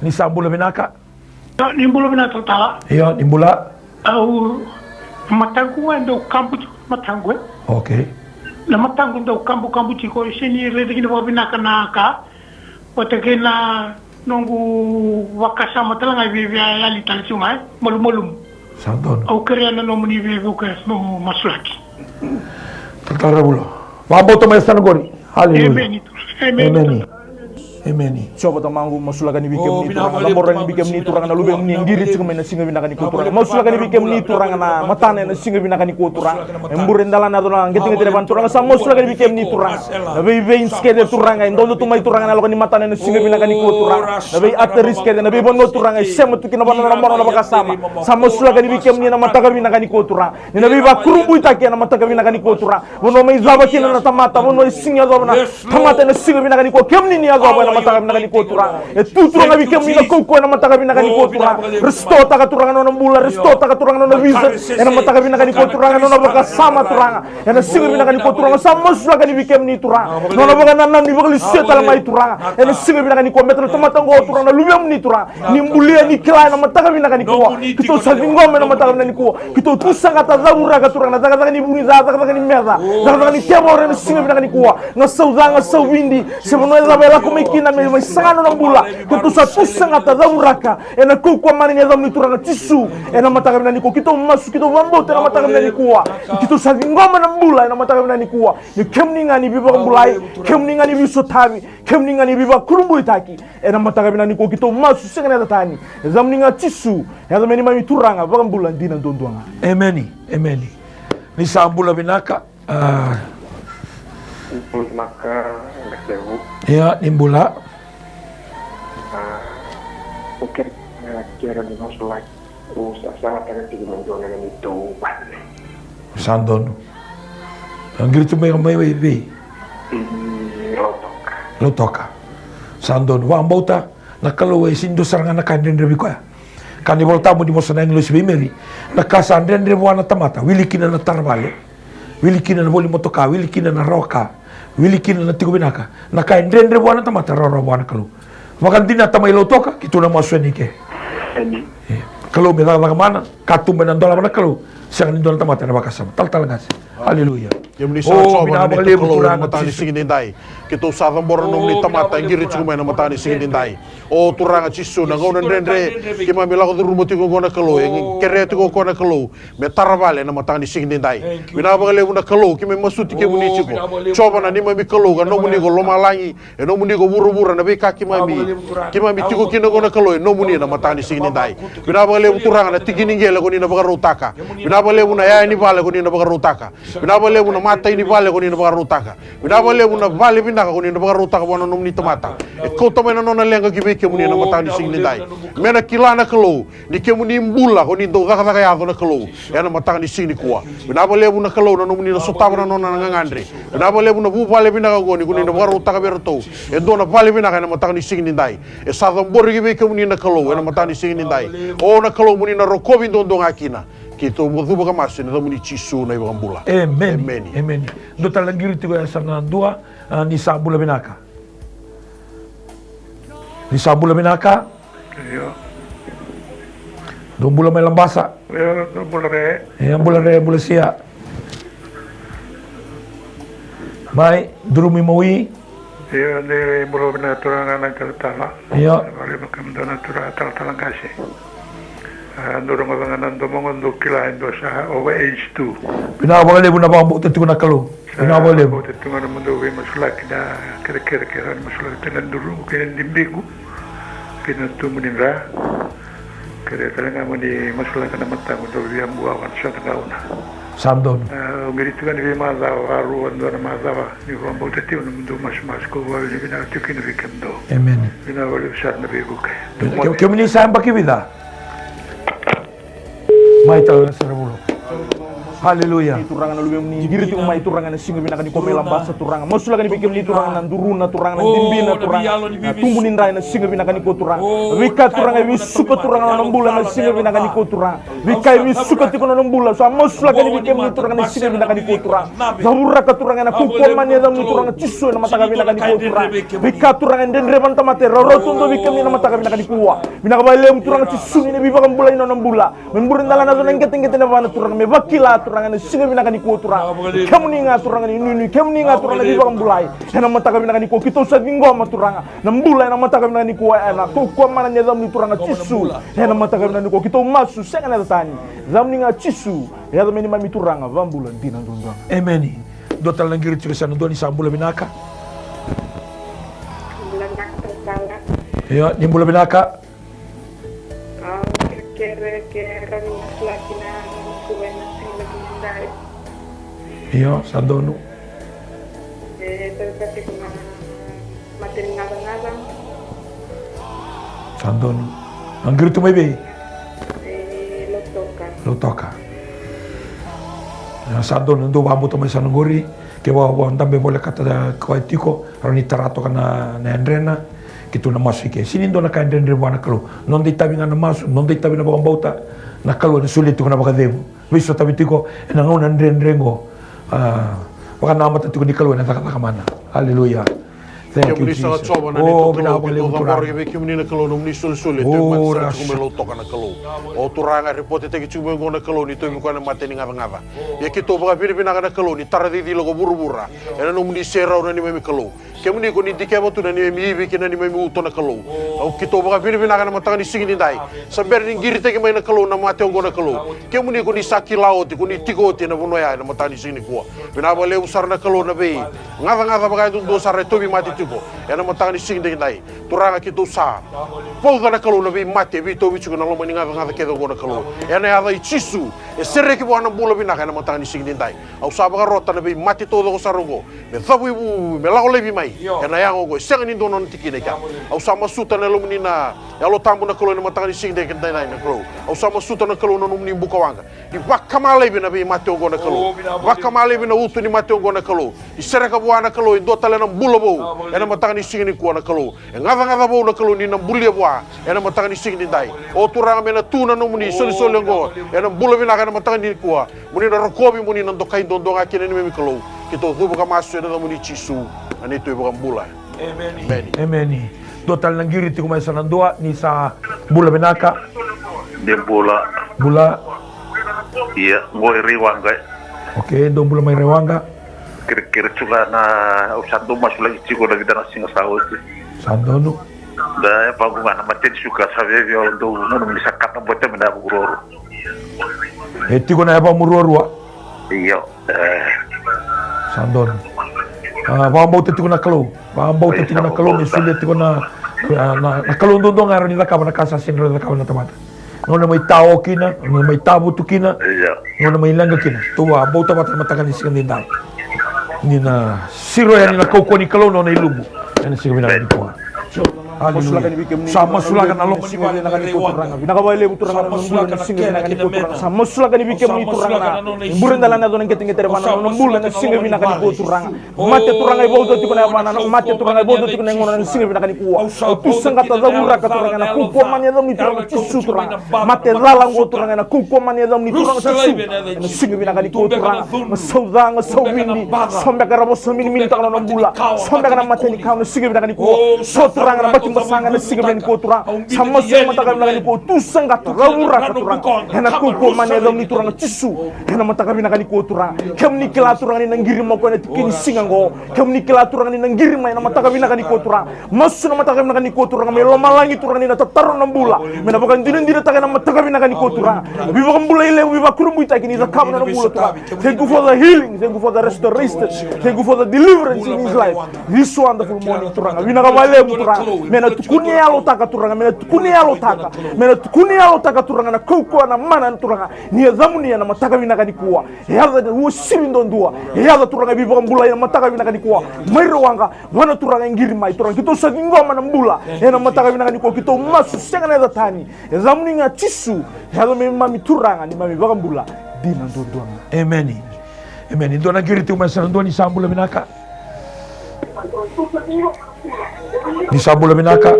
Ni sa bula vinaka. Io, ni bula vinaka, talatala. Io, ni bula. Au, mataqu ga e dau kabu tiko, mataqu, e. Okay. Na mataqu dau kabukabu tiko, e sega ni raica kina vakavinaka na ka. Vata kei na, Noqu vakasama tale ga e viavia yali tale tiko ga, e malumalumu. Sa donu. Au kerea na nomuni veivuke, nomu masulaki. Talatala Ravulo. Vakabauta mai yasana qori. Haleluya. Emeni. Emeni. Emeni. Emeni. Jiova tamaqu, masulaka ni vei kemuni Turaga, na mora ni vei kemuni Turaga, na luvemuni e qiri tiko mai na siga vinaka nikua Turaga. Masulaka ni vei kemuni Turaga na matana ena siga vinaka nikua Turaga. E bure dalana yaco na qeteqete ni vana Turaga, sa masulaka ni vei kemuni Turaga. Na veivei kece Turaga e dodo tu mai Turaga na yaloka ni matana ena siga vinaka nikua Turaga. Na vei arteries kece, na veivanua Turaga e sema tu kina vanua na mona na vakasama. Sa masulaka ni vei kemuni na mataka vinaka nikua Turaga. Ni na veivakurabuitaki ena mataka vinaka nikua Turaga. Vanua mai cava kina na tamata, vanua e sega ni yacova na tamata ena siga vinaka nikua, kemuni ni yacova ena mataka vinaka nikua Turaga. E tu Turaga vei kemuni na kaukauwa ena mataka vinaka nikua Turaga. Restore-taka Turaga na nona bula, restore-taka Turaga na nona vision ena mataka vinaka nikua Turaga, na nona vakasama Turaga. Ena siga vinaka nikua Turaga, sa masulaka ni vei kemuni Turaga. Na nona vakanananu ni vakalesuya tale mai Turaga. Ena siga vinaka nikua, baleta na tamata oqo Turaga na luvemuni Turaga. Ni bulia, ni kila ena mataka vinaka nikua. Keitou sa ciqoma ena mataka vinaka nikua. Keitou tu saqata, cavuraka Turaga na cakacaka ni vu ni ca, cakacaka ni meca, cakacaka ni tevoro ena siga vinaka nikua. Gasau ca, gasau vidi, se vanua e cava e lako mai kina me mai saga na nona bula. Keitou sa tu saqata, cavuraka ena kaukauwa mana ni yacamuni Turaga Jisu. Ena mataka vinaka nikua keitou masu, keitou vakabauta ena mataka vinaka nikua. Keitou sa ciqoma na bula ena mataka vinaka nikua. Ni kemuni ga ni veivakabulai, kemuni ga ni veisotavi, kemuni ga ni veivakurabuitaki. Ena mataka vinaka nikua keitou masu sega ni yaca tani. Yacamuni ga Jisu, yaca me neimami Turaga, vakabula dina duadua ga. Emeni, emeni. Ni sa bula vinaka. A. Bula vinaka, Qasevu. Ia, ni bula. A, o kere, a, kere ni masulaki. O sa, sa tara tiko mai dua na neitou vale. Sa donu. A qiri tu mai, mai, mai vei? Mm, Lautoka. Lautoka. Sa donu. Vakabauta na Kalou e sega ni dua sara ga na ka e dredre vei koya. Kaya na iVolatabu ni vosa na agilosi vei Meri. Na ka sa dredre vua na tamata, wili kina na tara vale, wili kina na voli motoka, wili kina na rawa ka, wili kina na tiko vinaka. Na ka e dredre vua na tamata, rawarawa vua na Kalou. Vakadinata mai Lautoka, keitou na masu yani ke. Emeni. E, Kalou me cakacaka mana, katuba ena dolava na Kalou, sega ni dua na tamata ena vakasama. Talatala Qase. Aleluya. Kemuni sa Jiova na neimami Kalou ena mataka ni siga edaidai. Keitou sa cabora na nomuni tamata e qiri tiko mai ena mataka ni siga edaidai. O Turaga Jisu, na gauna dredre keimami lako curuma tiko oqo na Kalou, e kerea tiko o koya na Kalou me tara vale ena mataka ni siga edaidai. Vinaka vakalevu na Kalou, keimami masuti kemuni tiko. Jiova na neimami Kalou, ka nomuni ko lomalagi, e nomuni ko vuravura, na veika keimami, keimami tiko kina oqo na Kalou, e nomuni ena mataka ni siga edaidai. Vinaka vakalevu Turaga na tiki ni qele ko ni na vakarautaka. Vinaka vakalevu na yaya ni vale ko ni na vakarautaka. Vinaka vakalevu na matai ni vale ko ni na vakarautaka. Vinaka vakalevu na vale vinaka ko ni na vakarautaka vua na nomuni tamata. E kauta mai na nona leqa ki vei kemuni ena mataka ni siga edaidai. Me na kila na Kalou ni kemuni bula, ko ni dau cakacaka yaco na Kalou ena mataka ni siga nikua. Vinaka vakalevu na Kalou na nomuni na sotava na nona na gagadre. Vinaka vakalevu na vuvale vinaka oqo ni ko ni na vakarautaka vei iratou e dua na vale vinaka ena mataka ni siga edaidai. E sa cabori ki vei kemuni na Kalou ena mataka ni siga edaidai. O na Kalou mo ni na rokovi duadua ga kina. Keitou cuva ka masu ena yacamuni Jisu na iVakabula. Emeni. Emeni. Emeni. Dua tale na qiri tiko e yasana dua, a, ni sa bula vinaka. Ni sa bula vinaka. Io. Dou bula mai Labasa. Io, dou bula re. Io, bula re, bula sia. Mai, Durumi Maui. Io, ni bula vinaka turaga na talatala. Io. Vale, vaka mada na turaga talatala qase. A, dou rogoca ga na domoqu, dou kila e dua sa over age tu. Vinaka vakalevu na vakabauta tiko na Kalou. Vinaka vakalevu. Sa vakabauta tiko ga na nomudou veimasulaki na kerekere kei na masulaki tale na Duruqu kei na Dibiqu. Kei na tubu ni dra. Kerea tale ga mo ni masulaka na mataqu, dou via bua vaka na sota gauna. Sa donu. A, au qiri tiko ga ni veimacawa, varua, dua na macawa, ni vakabauta tiko na nomudou masumasu, kau vakavinavinaka tiko kina vei kemudou. Emeni. Vinaka vakalevu sara na veivuke. Ke-, kemuni sa yabaki vica? Mai tale na sere vulo. Haleluya. Turaga na luvemuni, qiri tiko mai Turaga ena siga vinaka nikua mai Labasa Turaga. Masulaka ni vei kemuni Turaga na Duruna Turaga, na Dibina Turaga, na tubu ni dra ena siga vinaka nikua Turaga. Veika Turaga e veisuka Turaga na nona bula ena siga vinaka nikua Turaga. Veika e veisuka tiko na nona bula, sa masulaka ni vei kemuni Turaga ena siga vinaka nikua Turaga. Cavuraka Turaga ena kaukauwa mana ni yacamuni Turaga Jisu ena mataka vinaka nikua Turaga. Veika Turaga e dredre vua na tamata e rawarawa duadua vei kemuni ena mataka vinaka nikua. Vinaka vakalevu Turaga Jisu ni na veivakabulai na nona bula. Me bure dala na yaco na qeteqete ni vana Turaga, me vakila Turaga ena siga vinaka nikua Turaga. Kemuni ga Turaga na inuinui, kemuni ga Turaga na veivakabulai. Ena mataka vinaka nikua keitou sa ciqoma Turaga na bula ena mataka vinaka nikua, ena kaukaua mana ni yacamuni Turaga Jisu. Ena mataka vinaka nikua keitou masu sega na yaca tani. Yacamuni ga Jisu. Yaca me neimami Turaga vakabula dina duadua. Emeni. Dua tale na qiri tiko sa na dua ni sa bula vinaka. Bula vinaka talatala. Io, ni bula vinaka. Au kerekere ke rawa ni masulaki na noqu ena siga nikua. Io, sa donu. E, tau tiko na mate ni gacagaca. Sa donu. Na qiri tu mai vei? E, Lautoka. Lautoka. Io, sa donu, dou vakabauta mai sa na qori. Kevaka o dabe volekata koya tiko, rawa ni tara toka na, na yadrena. Keitou na masu i ke. Sega ni dua na ka e dredre vua na Kalou. Noda itavi ga na masu, noda itavi na vakabauta. Na Kalou ena solia tiko na vakacegu. Veisotavi tiko ena gauna dredre qo. A, vakanamata tiko ni Kalou ena cakacaka mana. Aleluya. Thank you, Jesus. Kemuni saka Jiova na neitou Kalou, keitou cabora vei kemuni na Kalou nomuni solisoli e tauvi masu sara tiko mai Lautoka na Kalou. O Turaga, ripotetaki tiko mai oqo na Kalou ni tauvi koya na mate ni gacagaca. Ia keitou vakavinavinaka na Kalou ni tara cici lako vuravura ena nomuni serau na neimami Kalou. Kemuni ko ni dikeva tu na neimami ivi kei na neimami uto na Kalou. Au keitou vakavinavinaka ena mataka ni siga nidai. Sa bera ni qiritaki mai na Kalou na mate oqo na Kalou. Kemuni ko ni sa kila oti, ko ni tiko oti ena vanua ya ena mataka ni siga nikua. Vinaka vakalevu sara na Kalou na veigacagaca vakayadudua sara e tauvi mate tiko ena mataka ni siga nidai. Turaga keitou sa vauca na Kalou na veimate e veitauvi tiko ena loma ni gacagaca kece oqo na Kalou. Ena yaca i Jisu e sereki vua na bula vinaka ena mataka ni siga nidai. Au sa vakarota na veimate taucoko sara oqo me cavuivu, me lako laivi mai. Ena yaga oqo e sega ni dua nona tikina i kea. Au sa masuta na Yalomuni na Yalo Tabu na Kalou ena mataka ni siga nidai na Kalou. Au sa masuta na Kalou na nomuni bukawaqa. Ni vakamalavi na veimate oqo na Kalou. Vakamalavi na uto ni mate oqo na Kalou. Ni sereka vua na Kalou e dua tale na bula vou ena mataka ni siga nikua na Kalou. E gacagaca vou na Kalou ni na bulia vua ena mataka ni siga nidai. O Turaga me na tu na nomuni solisoli oqo ena bula vinaka ena mataka nikua. Mo ni na rokovi, mo ni na dokai duadua ga kina neimami Kalou. Keitou cuva ka masu ena yacamuni Jisu na neitou iVakabula. Emeni. Emeni. Dua tale na qiri tiko mai sa na dua ni sa bula vinaka. De bula. Bula. Ia, qo i Raiwaqa e. Okay, dou bula mai Raiwaqa. Kerekere tu ga na, au sa dau masulaki tiko na vica na siga sa oti. Sa donu. Da e vagu ga na mateni suka sa veve au dau nunu ni sa kata bote me na vagu roro. E tiko na yava mu ruarua. Io. E. Sa donu. A, vakabauta tiko na Kalou. Vakabauta tiko na Kalou me solia tiko na, na, na, na Kalou duadua ga e rawa ni cakava na ka sa sega ni rawa ni cakava na tamata. Gauna mai tao kina, gauna mai tavutu kina, gauna mai leqa kina. Tou vakabauta vata na mataka ni siga nidai. Ni na siro yani na kaukauwa ni Kalou na nona ilumu ena siga vinaka nikua. Aleluya. Sa masulaka na loma ni vale na Kalou Turaga. Vinaka vakalevu Turaga na nona bula na siga vinaka nikua Turaga. Sa masulaka ni vei kemuni Turaga na bure dala na yaco na qeteqete revana na nona bula na siga vinaka nikua Turaga. Mate Turaga e vauca tiko na yavana, na mate Turaga e vauca tiko na yagona na siga vinaka nikua. Au tu saqata cavuraka Turaga ena kaukauwa mana ni yacamuni Turaga Jisu Turaga. Mate cala oqo Turaga ena kaukauwa mana ni yacamuni Turaga Jisu. Ena siga vinaka nikua Turaga. Ga sau ca, ga sau vidi. So beka era vosa miniminitaka na nona bula. So beka na mate ni kawa na siga vinaka nikua. So Turaga na bati basaga na siga vinaka nikua Turaga. Sa masu ena mataka vinaka nikua. Tu saqata cavuraka Turaga. Ena kaukauwa mana ni yacamuni Turaga Jisu. Ena mataka vinaka nikua Turaga. Kemuni kila Turaga ni na qiri mai o koya na tiki ni siga oqo. Kemuni kila Turaga ni na qiri mai ena mataka vinaka nikua Turaga. Masu na mataka vinaka nikua Turaga me lomalagi Turaga ni na tataro na bula. Me na vakadinadinataka ena mataka vinaka nikua Turaga. Na veivakabulai levu, veivakurabuitaki ni cakava na nona bula Turaga. Thank you for the healing, thank you for the restoration, thank you for the deliverance in his life. This wonderful morning Turaga. Vinaka vakalevu Turaga. Me na tukuni yalotaka Turaga, me na tukuni yalotaka. Me na tukuni yalotaka Turaga na kaukauwa na mana Turaga. Ni yacamuni ena mataka vinaka nikua. E yaca na uasivi duadua. E yaca Turaga e veivakabulai ena mataka vinaka nikua. Mai Raiwaqa, vua na Turaga e qiri mai. Turaga keitou sa ciqoma na bula. Ena mataka vinaka nikua keitou masu sega na yaca tani. E yacamuni ga Jisu. E yaca me mami Turaga ni mami vakabula. Dina duadua ga. Emeni. Emeni. Dua na qiri tiko mai sa na dua ni sa bula vinaka. Ni sa bula vinaka.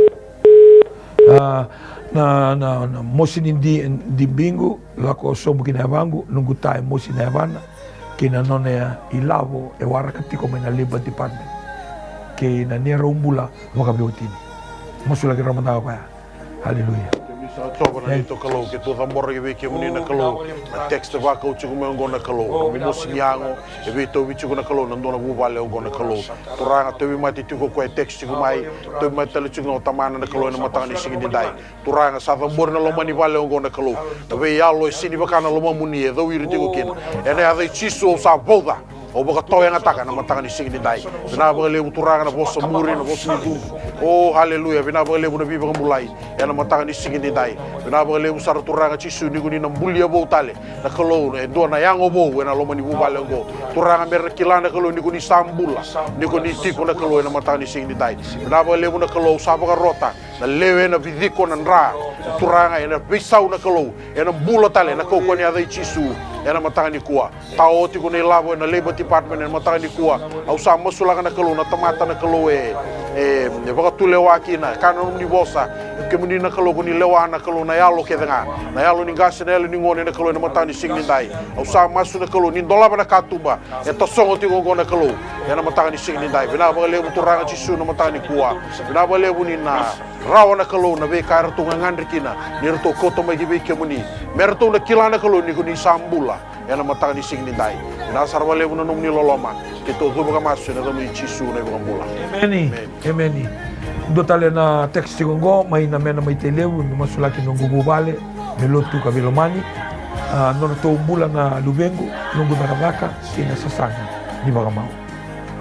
A, na, na, na mosi ni di, di biqu, lako sobu ki na yavaqu, noqu ta e mosi na yavana, kei na nona ilavo e waraka tiko mai na Labour Department. Kei na neirau bula vakaveiwatini. Masulaki rau mada ga o koya. Aleluya. Jiova na neitou Kalou, keitou cabora ki vei kemuni na Kalou na text e vakau tiko mai oqo na Kalou. Na nomu mosi ni yago e veitauvi tiko na Kalou na dua na vuvale oqo na Kalou. Turaga, tauvimate tiko o koya e text tiko mai, tauvimate tale tiko na tamana na Kalou ena mataka ni siga nidai. Turaga, sa cabori na loma ni vale oqo na Kalou na veiyalo e sega ni vaka na lomamuni e cowiri tiko kina. Ena yaca i Jisu au sa vauca, au vakatawayagataka ena mataka ni siga nidai. Vinaka vakalevu Turaga na vosa muri, na vosa ni cuqu. O haleluya, vinaka vakalevu na veivakabulai ena mataka ni siga nidai. Vinaka vakalevu sara Turaga Jisu ni ko ni na bulia vou tale na Kalou e dua na yago vou ena loma ni vuvale oqo. Turaga, mera kila na Kalou ni ko ni sa bula, ni ko ni tiko na Kalou ena mataka ni siga nidai. Vinaka vakalevu na Kalou, sa vakarota na lewe, na viciko, na dra, Turaga, ena veisau na Kalou, ena bula tale ena kaukauwa ni yaca i Jisu ena mataka nikua. Tao tiko na ilavo ena Labour Department ena mataka nikua. Au sa masulaka na Kalou na tamata na Kalou e, e, e vakatulewa kina, ka na nomuni vosa. Kemuni na Kalou ko ni lewa na Kalou na yalo kece ga, na yalo ni qase, na yalo ni gone na Kalou ena mataka ni siga nidai. Au sa masu na Kalou ni dolava na katuba e tasogo tiko oqo na Kalou ena mataka ni siga nidai. Vinaka vakalevu Turaga Jisu na mataka nikua. Vinaka vakalevu ni na rawa na Kalou na veika eratou gagadre kina ni ratou kauta mai ki vei kemuni, me ratou na kila na Kalou ni ko ni sa bula ena mataka ni siga nidai. Vinaka sara vakalevu na nomuni loloma. Keitou cuva ka masu ena yacamuni Jisu na iVakabula. Emeni. Emeni. Emeni. Dua tale na text tiko oqo mai na mena mai Tailevu, na masulaki noqu vuvale me lotu ka veilomani. A, nodratou bula na luvequ, noqu cakacaka kei na sasaga ni vakamau.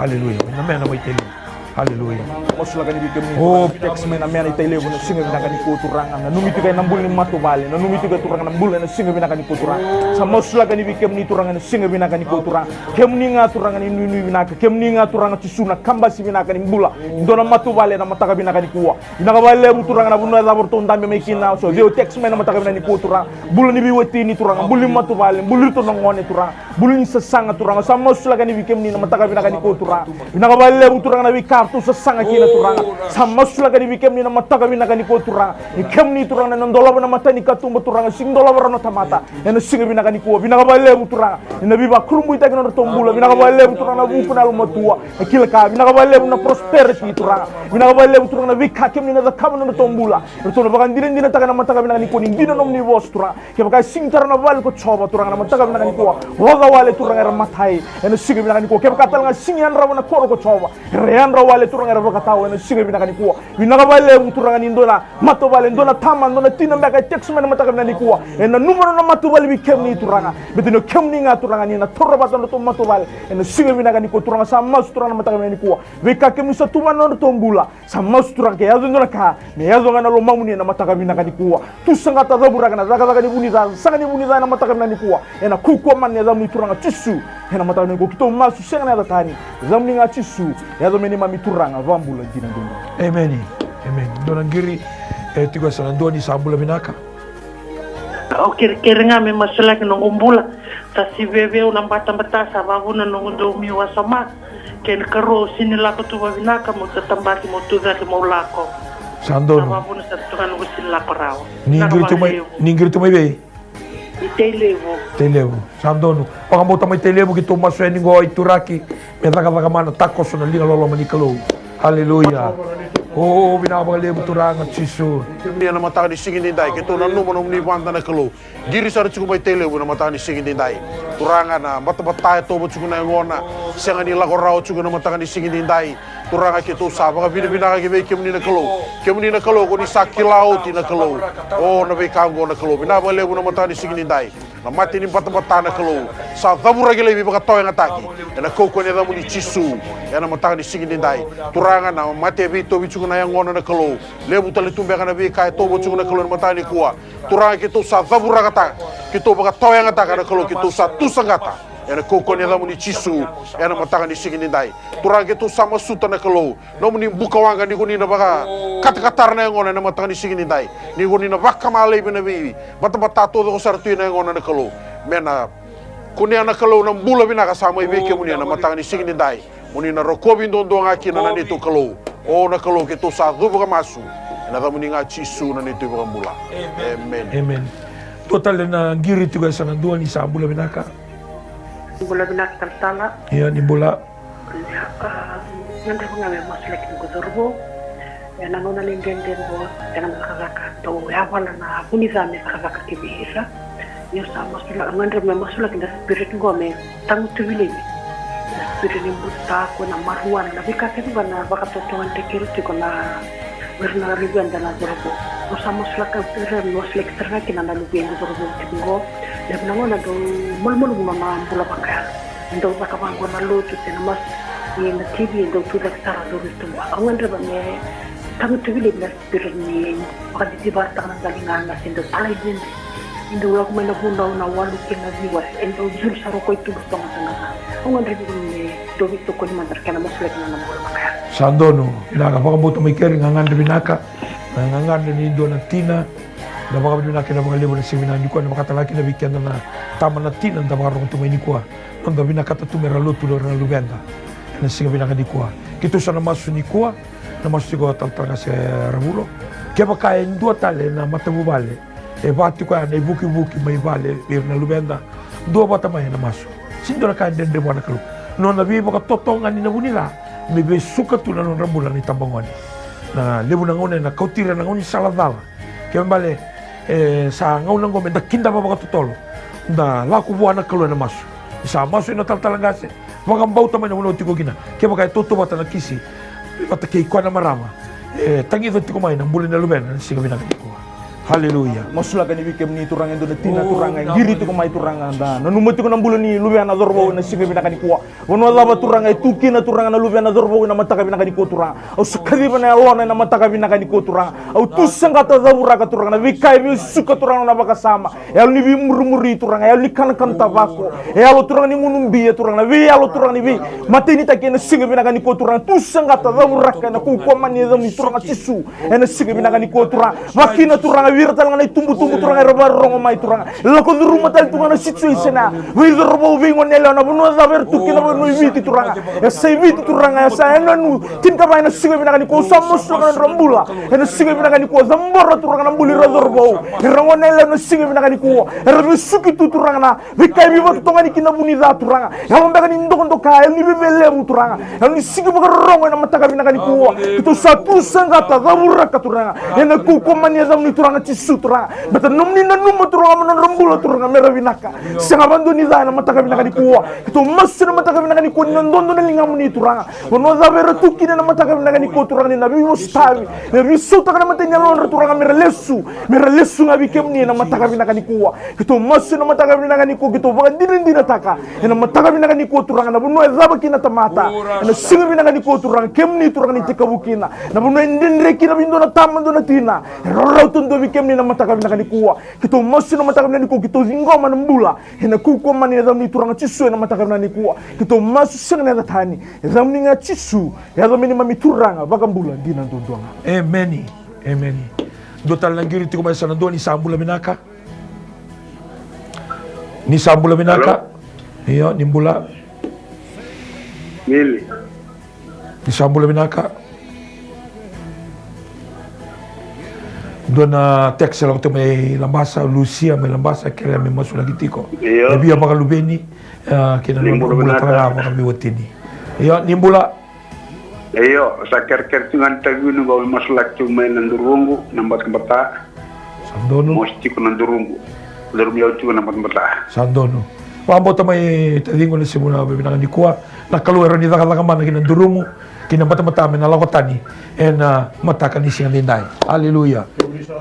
Aleluya. Mai na mena mai Tailevu. Aleluya. Masulaka ni vei kemuni, o, Turaga, text mai na mena i Tailevu ena siga vinaka nikua Turaga. Nanumi tiko ena bula ni matavuvale, nanumi tiko Turaga na bula ena siga vinaka nikua Turaga. Sa masulaka ni vei kemuni Turaga ena siga vinaka nikua Turaga. Kemuni ga Turaga na inuinui vinaka, kemuni ga Turaga Jisu na kabasi vinaka ni bula. Dua na matavuvale ena mataka vinaka nikua. Vinaka vakalevu Turaga na vanua e cava ratou dabe mai kina, so ceu text mai na mataka vinaka nikua Turaga. Bula ni veiwatini Turaga, bula ni matavuvale, bula ni ratou na gone Turaga. Bula ni sasaga Turaga, sa masulaka ni vei kemuni na mataka vinaka nikua Turaga. Vinaka vakalevu Turaga na veika ratou sasaga kina Turaga. Sa masulaka ni vei kemuni na mataka vinaka nikua Turaga. Ni kemuni Turaga na dolava na mata ni katuba Turaga, sega ni dolava rawa na tamata. Ena siga vinaka nikua, vinaka vakalevu Turaga. Ni na veivakurabuitaki na nodratou bula, vinaka vakalevu Turaga na vuku na yalomatua. Na kila ka, vinaka vakalevu na prosperity Turaga. Vinaka vakalevu Turaga na veika kemuni na cakava na nodratou bula. Ratou na vakadinadinataka na mataka vinaka nikua ni dina na nomuni vosa Turaga. Kevaka e sega ni tara na vale ko Jiova Turaga na mataka vinaka nikua, oca wale Turaga era matai ena siga vinaka nikua. Kevaka tale ga e sega ni yadrava na koro ko Jiova, era yadra wale Turaga era vakatawa ena siga vinaka nikua. Vinaka vakalevu Turaga ni dua na matavuvale, dua na tama, dua na tina beka e text mai na mataka vinaka nikua. E nanuma na nona matavuvale vei kemuni Turaga. Baleta ni o kemuni ga Turaga ni na taura vata na nodratou matavuvale ena siga vinaka nikua Turaga. Sa masu Turaga na mataka vinaka nikua. Veika kemuni sa tuvana na nodratou bula. Sa masu Turaga ke yaco e dua na ka, me yaco ga na lomamuni ena mataka vinaka nikua. Tusagata, cavuraka na cakacaka ni vu ni ca, sasaga ni vu ni ca ena mataka vinaka nikua. Ena kaukauwa mana ni yacamuni Turaga Jisu. Ena mataka vinaka nikua keitou masu, sega na yaca tani. Yacamuni ga Jisu. Yaco me neimami Turaga, vakabula dina duadua. Emeni. Emeni. Dua na qiri, e tiko e sa na dua ni sa bula vinaka. Au kerekere ga me masulaki noqu bula. Sa sivia vei au na batabata, sa vavuna noqu dau miu wasoma. Kei na karua au sega ni lako tu vavinaka, meu tatabaki, meu tucake, meu lako. Sa donu. Sa vavuna sara tu ga noqu sega ni lako rawa. Ni qiri tu mai, ni qiri tu mai vei? I Tailevu. Tailevu. Sa donu. Vakabauta mai Tailevu, keitou masu yani qo i Turaki. Me cakacaka mana, takoso na liga loloma ni Kalou. Aleluya. O, vinaka vakalevu Turaga Jisu. Ia na mataka ni siga nidai, keitou nanuma nomuni vada na Kalou. Qiri sara tiko mai Tailevu na mataka ni siga nidai. Turaga na batabata e tovo tiko na yagona. Sega ni lako rawa tiko na mataka ni siga nidai. Turaga keitou sa vakavinavinaka ki vei kemuni na Kalou. Kemuni na Kalou ko ni sa kila oti na Kalou. O na veika oqo na Kalou. Vinaka vakalevu na mataka ni siga nidai. Na mate ni batabata na Kalou. Sa cavuraki laivi vakatawayagataki. Ena kaukauwa ni yacamuni Jisu. Ena mataka ni siga nidai. Turaga na mate e veitovi tiko na yagona na Kalou. Levu tale tu beka na veika e tovo tiko na Kalou ena mataka nikua. Turaga keitou sa cavurakataka, keitou vakatawayagataka na Kalou, keitou sa tusaqata. Ena kaukauwa ni yacamuni Jisu, ena mataka ni siga nidai. Turaga keitou sa masuta na Kalou, nomuni bukawaqa ni ko ni na vakakatakatara na yagona ena mataka ni siga nidai. Ni ko ni na vakama laivi na veibatabata taucoko sara tu ena yagona na Kalou. Me na kunea na Kalou na bula vinaka sa mai vei kemuni ena mataka ni siga nidai. Mo ni na rokovi duadua ga kina na neitou Kalou. O na Kalou keitou sa cuva ka masu. Ena yacamuni ga Jisu na neitou iVakabula. Emeni. Emeni. Dua tale na qiri tiko e sa na dua ni sa bula vinaka. Bula vinaka talatala. Ia ni bula. Ia, a, gadreva ga me masulaki noqu cauravou. Ena gauna lai dredre qo, sega na cakacaka, dau yavala na vunica me cakacaka ki vei ira. Io, sa masulaka, gadreva me masulaki na spirit qo me tagutuvi laivi. Na spirit ni butako, na marijuana, na veika kece ga na vakatotogani keri tiko na, o ira na luveda na cauravou. Au sa masulaka, ira na masulaki sara ga kina na luveda cauravou tiko qo. Levu na gauna dau malumalumu na bula vakayalo. Dau caka vaqo na lotu se na masu, ni na T V dau tucake sara dau veituba. Au gadreva me tagutuvi laivi na spirit ni vakacicivataka na daligaga se dau talai dredre. E dau lako mai na vunau na walu kei na ciwa, e dau julu sara o koya i tuba sogasogana. Au gadreva me dau veitokoni mada na kena masulaki na bula vakayalo. Sa donu, vinaka, vakabauta mai keri, gagadre vinaka, na gagadre ni dua na tina, da vakavinavinaka kina vakalevu na siga vinaka nikua, na vakatalega kina vei keda na tama na tina da vakarogo tu mai nikua. Noda vinakata tu me ra lotu na luveda ena siga vinaka nikua. Keitou sa na masu nikua, na masu tiko talatala qase Ravulo. Kevaka e dua tale na matavuvale e va tiko ya na ivukivuki mai vale vei ira na luveda, dua vata mai ena masu. Sega ni dua na ka e dredre vua na Kalou. Nona veivakatotogani na vunica me vesuka tu na nodra bula na itabagone. Na levu na gauna ena kauti ira na gaunisala cala. Kena ibalebale, e, sa gauna oqo me da kidava vakatotolo, da lako vua na Kalou ena masu. Ni sa masu ena talatala qase, vakabauta mai na vanua o tiko kina. Kevaka e tautauvata na kisi vata kei koya na marama, e tagica tiko mai na bula ni luvena ena siga vinaka nikua. Haleluya. Masulaka ni vei kemuni Turaga e dua na tina, Turaga, e qiri tiko mai, Turaga, da nanuma tiko na bula ni luvena cauravou ena siga vinaka nikua. Vanua cava, Turaga, e tu kina, Turaga, na luvena cauravou ena mataka vinaka nikua, Turaga? Au sa kaciva na yalona ena mataka vinaka nikua, Turaga. Au tu saqata, cavuraka, Turaga, na veika e vesuka, Turaga, na vakasama. E yalo ni veimurimuri, Turaga, e yalo ni kanakana tavako. E yalo, Turaga, ni gunu bia, Turaga, na veiyalo, Turaga, ni veimatenitaki ena siga vinaka nikua, Turaga. Tu saqata, cavuraka ena kaukaua mana ni yacamuni, Turaga Jisu. Ena siga vinaka nikua, Turaga. Vakakina, Turaga, vei ira tale ga na itubutubu, Turaga, era vakarorogo mai, Turaga. Lako curuma tale tu ga na situation ya. Vei cauravou, vei goneyalewa, na vanua cava era tu kina, vanua i Viti, Turaga. E sa i Viti, Turaga, e sa yanuyanu. Tinikava ena siga vinaka nikua, au sa masulaka na nodra bula. Ena siga vinaka nikua, cabora, Turaga, na bula ira cauravou, ira goneyalewa ena siga vinaka nikua. Era vesuki tu, Turaga, na veika e veivakatotogani kina vu ni ca, Turaga. Yalo beka ni dokadoka, yalo ni veve levu, Turaga. Yalo ni sega ni vakarorogo ena mataka vinaka nikua. Keitou sa tu saqata, cavuraka, Turaga. Ena kaukaua mana ni yacamuni, Turaga Jisu, Turaga. Baleta nomuni nanuma, Turaga, mo nodra bula, Turaga, mera vinaka. Sega vakadua ni ca ena mataka vinaka nikua. Keitou masu ena mataka vinaka nikua ni na dodo na ligamuni, Turaga. Vanua cava era tu kina ena mataka vinaka nikua, Turaga, ni na veivosatavi, ni na veisautaka na mata ni yalodra, Turaga, mera lesu, mera lesu ga vei kemuni ena mataka vinaka nikua. Keitou masu ena mataka vinaka nikua, keitou vakadinadinataka ena mataka vinaka nikua, Turaga, na vanua e cava kina na tamata ena siga vinaka nikua, Turaga, kemuni, Turaga, ni tekivu kina. Na vanua e dredre kina vei dua na tama, dua na tina, e rawarawa duadua vei kemuni ena mataka vinaka nikua. Keitou masu ena mataka vinaka nikua, keitou ciqoma na bula ena kaukaua mana ni yacamuni, Turaga Jisu, ena mataka vinaka nikua. Keitou masu sega ni yaca tani, yacamuni ga Jisu, yaca me neimami Turaga, vakabula dina duadua ga. Emeni. Emeni. Dua tale na qiri tiko mai, sa na dua. Ni sa bula vinaka. Ni sa bula vinaka. Hello? Io, ni bula. Mili. Ni sa bula vinaka. Dua na text e lako tu mai Labasa, Lusia mai Labasa, kerea me masulaki tiko. Io. E via vakaluveni, ah, kei na nodra bula tale ga vakaveiwatini. Io, ni bula. Io, sa kerekere tu ga ni tavi ni qo, masulaki tu mai na Duruqu, na Batabata. Sa donu. Mosi tiko na Duruqu. Durumu yau tiko na Batabata. Sa donu. Vakabauta mai taciqu na siga vinaka nikua. Na Kalou e rawa ni cakacaka mana ki na Durumu, ki na Batabata me na lako tani ena mataka ni siga nidai. Aleluya.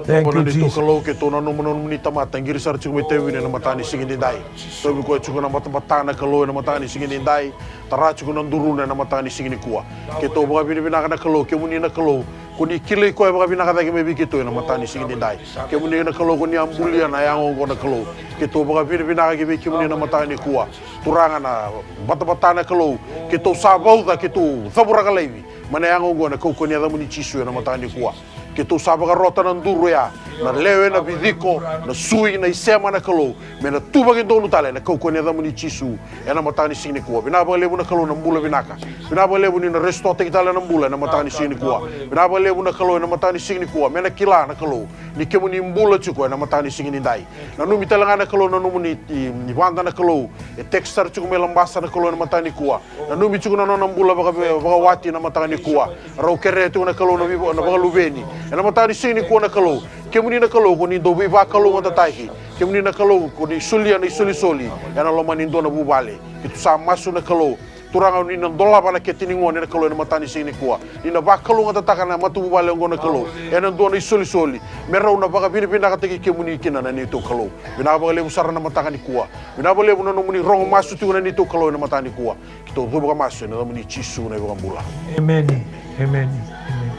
Thank you, Jesus. Kalou, keitou nanuma na nomuni tamata qiri sara tiko mai Taveuni ena mataka ni siga nidai. Tauvi koya tiko na Batabata na Kalou ena mataka ni siga nidai. Tara tiko na Duruna ena mataka ni siga nikua. Keitou vakavinavinaka na Kalou, kemuni na Kalou. Ko ni kilai koya vakavinaka cake mai vei keitou ena mataka ni siga nidai. Kemuni na Kalou, ko ni a bulia na yago oqo na Kalou. Keitou vakavinavinaka ki vei kemuni ena mataka nikua. Turaga na Batabata na Kalou. Keitou sa vauca, keitou cavuraka laivi mai na yago oqo ena kaukaua ni yacamuni Jisu ena mataka nikua. Keitou sa vakarota na duru oya, na lewe, na viciko, na sui, na isema na Kalou, me na tuvaki donu tale ena kaukauwa ni yacamuni Jisu, ena mataka ni siga nikua. Vinaka vakalevu na Kalou na bula vinaka. Vinaka vakalevu ni na resitotaki tale na bula ena mataka ni siga nikua. Vinaka vakalevu na Kalou ena mataka ni siga nikua, me na kila na Kalou ni kemuni bula tiko ena mataka ni siga nidai. Nanumi tale ga na Kalou na nomuni i, i vada na Kalou e text sara tiko mai Labasa na Kalou ena mataka nikua. Nanumi tiko na nona bula vaka, vakawati na mataka nikua. Rau kerea tiko na Kalou na viva, na vakaluveni. Ena mataka ni siga nikua na Kalou, kemuni na Kalou ko ni dau veivakalougatataki. Kemuni na Kalou ko ni solia na isolisoli ena loma ni dua na vuvale. Keitou sa masu na Kalou, Turaga, ni na dolava na kete ni gone na Kalou ena mataka ni siga nikua. Ni na vakalougatataka na matavuvale oqo na Kalou ena dua na isolisoli, me rau na vakavinavinakataki kemuni kina na neitou Kalou. Vinaka vakalevu sara na mataka nikua. Vinaka vakalevu na nomuni rogo masu tiko na neitou Kalou ena mataka nikua. Keitou cuva ka masu ena yacamuni Jisu na iVakabula. Emeni. Emeni. Emeni.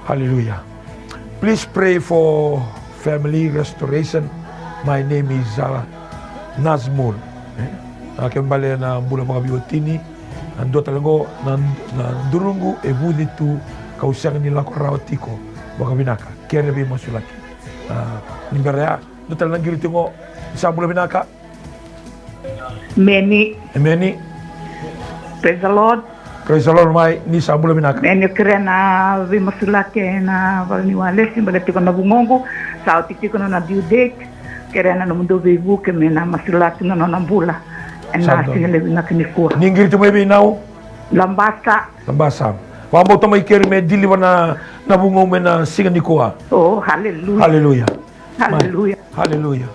Haleluya. Please pray for family restoration. My name is, uh, Nazmul. Eh? A, kena ibalebale na bula vakaveiwatini. A, dua tale oqo na, na duruqu e vuci tu, kau sega ni lako rawa tiko vakavinaka. Kere veimasulaki. A, ni bera ya, dua tale na qiri tiko. Ni sa bula vinaka. Emeni. Emeni. Praise the Lord. Praise the Lord, mai, ni sa bula vinaka. Emeni, kerea na veimasulaki ena valeniwalesi, baleta tiko na vugoqu, sa oti tiko na nona due date. Kerea na nomudou veivuke me na masulaki na nona bula ena siga levu vinaka nikua. Ni qiri tu mai vei nau? Labasa. Labasa. Vakabauta mai keri me deliver na, na vugoqu ena siga nikua. Oh, hallelujah. Hallelujah. Hallelujah. Hallelujah.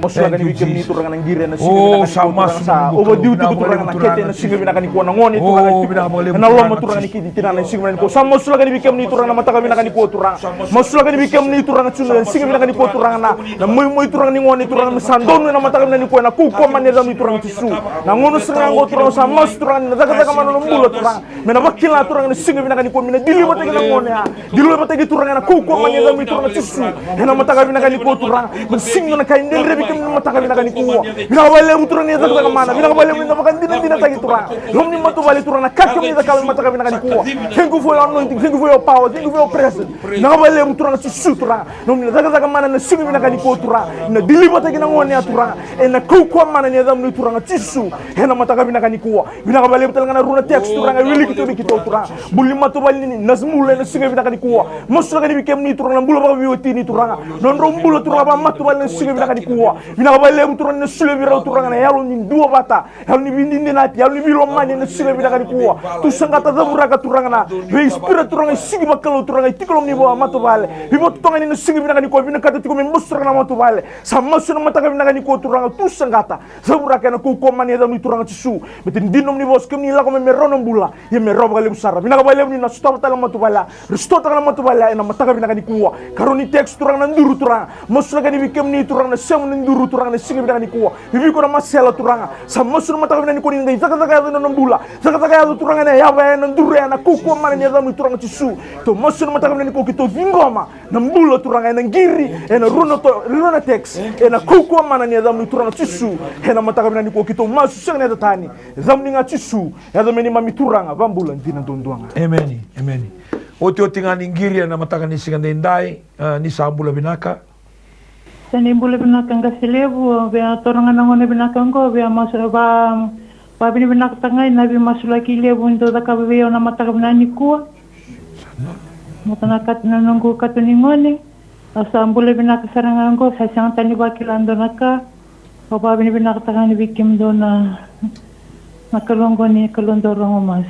Masulaka ni vei kemuni Turaga na qiri ena siga vinaka nikua, Turaga, sa overdue tiko, Turaga, na kete ena siga vinaka nikua, na gone, Turaga, tiko ena loma, Turaga, ni kiti tinana ena siga vinaka nikua. Sa masulaka ni vei kemuni Turaga na mataka vinaka nikua, Turaga. Masulaka ni vei kemuni Turaga Jisu ena siga vinaka nikua, Turaga, na, na moimoi, Turaga, ni gone, Turaga, me sa donu ena mataka vinaka nikua ena kaukauwa mana ni yacamuni Turaga Jisu. Na gauna sara ga oqo, Turaga, sa masu, Turaga, ni na cakacaka mana na bula, Turaga. Me na vakila, Turaga, na siga vinaka nikua, me na deliver-taki na gone ya. Deliver-taki, Turaga, ena kaukauwa mana ni yacamuni Turaga Jisu. Ena mataka vinaka nikua, Turaga, me sega ni dua na ka e dredre vei kemuni ena mataka vinaka nikua. Vinaka vakalevu, Turaga, ni cakacaka mana. Vinaka vakalevu ni na vakadinadinataki, Turaga, loma ni matavuvale, Turaga, na ka kemuni cakava ena mataka vinaka nikua. Thank you for your anointing. Thank you for your power. Thank you for your presence. Vinaka vakalevu, Turaga Jisu, Turaga, nomuni na cakacaka mana ena siga vinaka nikua, Turaga. Na deliver-taki na gone ya, Turaga, ena kaukauwa mana ni yacamuni Turaga Jisu. Ena mataka vinaka nikua. Vinaka vakalevu tale ga na rua na text, Turaga, e wiliki tu vei keitou, Turaga. Bula ni matavuvale ni Nazmul ena siga vinaka nikua. Masulaka ni vei kemuni, Turaga, na bula vakaveiwatini, Turaga. Nodrau bula, Turaga, vakamatavuvale ena siga vinaka nikua. Vinaka vakalevu, Turaga, ni na solia vei rau, Turaga, na yalo ni duavata, yalo ni veidinadinati, yalo ni veilomani ena siga vinaka nikua. Tusaqata, cavuraka, Turaga, na veispirit, Turaga, e sega ni vakalou, Turaga, e tiko loma ni vakamatavuvale. Veivatotogani ena siga vinaka nikua, vinakata tiko me masulaka na matavuvale. Sa masu ena mataka vinaka nikua, Turaga, tusaqata. Cavuraka ena kaukauwa mana ni yacamuni Turaga Jisu. Me tini dina nomuni vosa, kemuni lako mai me rawa na bula. Ia me rawa vakalevu sara. Vinaka vakalevu ni na sotava tale na matavuvale ya. Resitotaka na matavuvale ya ena mataka vinaka nikua. Karua ni text, Turaga, na duru, Turaga. Masulaka ni vei kemuni, Turaga, na sema na duru, Turaga, ena siga vinaka nikua. Vei iko na masela, Turaga. Sa masu ena mataka vinaka nikua ni qai cakacaka yaco ena nona bula. Cakacaka yaco, Turaga, ena yava ya, ena duru ya, ena kaukauwa mana ni yacamuni Turaga Jisu. Keitou masu ena mataka vinaka nikua, keitou ciqoma na bula, Turaga, ena qiri, ena rua na to-, rua na text, ena kaukauwa mana ni yacamuni Turaga Jisu. Ena mataka vinaka nikua keitou masu, sega ni yaca tani. Yacamuni ga Jisu, yaca me neimami Turaga vakabula dina duadua ga. Emeni, emeni. Otioti ga ni qiri ena mataka ni siga edaidai, a, ni sa bula vinaka. Sa ni bula vinaka qase levu, via taura ga na gauna vinaka oqo, via masu, va, vavinavinakataka ga na veimasulaki levu ni dau cakava vei au na mataka vinaka nikua. Mata na katu na noqu katu ni gone. Au sa bula vinaka sara ga oqo, sa sega tale ni vakila dua na ka. Au vavinavinakataka ga ni vei kemudou na, na Kalou oqo ni Kalou dau rogo masu.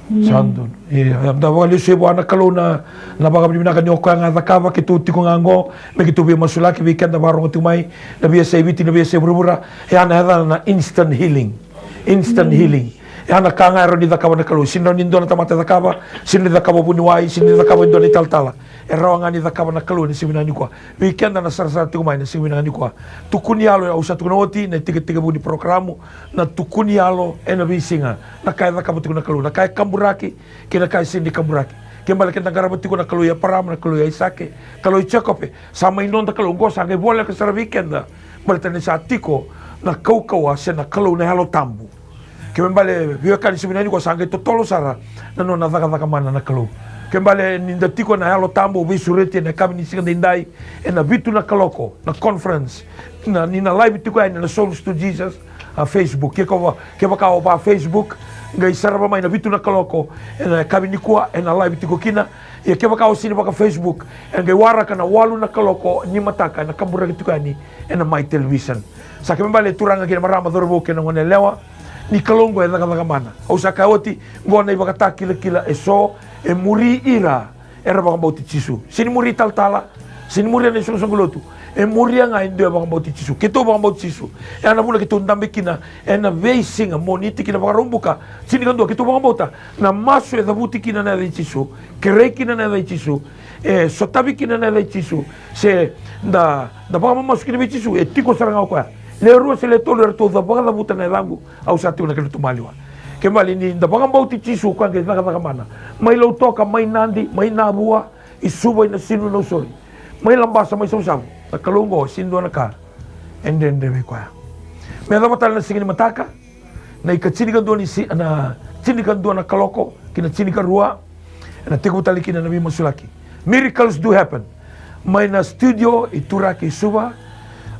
Emeni. Sa donu. Ia, da vakalesuya vua na Kalou na, na vakavinavinaka ni o koya ga cakava, keitou tiko ga oqo me keitou veimasulaki. Vei keda vakarogo tiko mai na veiyasai Viti, na veiyasai vuravura, e a na yacana na instant healing. Instant healing. E a na ka ga e rawa ni cakava na Kalou. Sega ni rawa ni dua na tamata e cakava, sega ni cakava vuniwai, sega ni cakava e dua na italatala. E rawa ga ni cakava na Kalou ena siga vinaka nikua. Vei keda na sarasara tiko mai ena siga vinaka nikua, tukuni yalo, au sa tukuna oti na itekitekivu ni porokaramu, na tukuni yalo ena veisiga. Na ka e cakava tiko na Kalou, na ka e kaburaki kei na ka e sega ni kaburaki. Kena ibalebale keda qarava tiko na Kalou i Eparama, na Kalou i Aisake, Kalou i Jekope. Sa mai noda Kalou oqo, sa qai voleka sara vei keda. Baleta ni sa tiko na kaukauwa se na Kalou na Yalo Tabu. Kena ibalebale, veiwekani, siga vinaka nikua sa qai totolo sara na nona cakacaka mana na Kalou. Ke bale ni da tiko na Yalo Tabu, au veisureti ena yakavi ni siga daidai ena vitu na kaloko na conference, na, ni na live tiko yani ena Souls to Jesus, a Facebook. Ke kova, kevaka o va Facebook, qai sarava mai na vitu na kaloko ena yakavi nikua, ena live tiko kina. Ia kevaka o sini vaka Facebook, e qai waraka na walu na kaloko ni mataka ena kaburaki tiko yani ena Mai Television. Sa kena ibalebale, turaga kei na marama, cauravou kei na goneyalewa, ni Kalou oqo e cakacaka mana. Au sa kaya oti, oqo na ivakatakilakila eso e muri ira era vakabauti Jisu. Sini muri talatala, sini muri na isoqosoqo lotu. E muria ga e dua e vakabauti Jisu. Keitou vakabauti Jisu. E ya na vuna keitou dabe kina ena veisiga Moniti ki na Vakaraubuka. Tinikadua, keitou vakabauta na masu e cavuti kina na yaca i Jisu, kerei kina na yaca i Jisu, e sotavi kina na yaca i Jisu. Se da, da vakamamasu kina vei Jisu, e tiko sara ga o koya. Le rua se le tolu eratou ca-, vakacavuta na yacaqu, au sa tiko na kena tu maliwa. Ke bale ni da vakabauti Jisu, o koya qai cakacaka mana. Mai Lautoka, mai Nadi, mai Navua, i Suva, i Nasinu, Nausori, mai Labasa, mai Savusavu, na Kalou oqo, sini dua na ka e dredre vei koya. Me yacova tale na siga ni mataka, na ikatinikadua ni si-, na tinikadua na kaloko ki na tinikarua, ena tekivu tale kina na veimasulaki. Miracles do happen. Mai na studio i Turaki, Suva.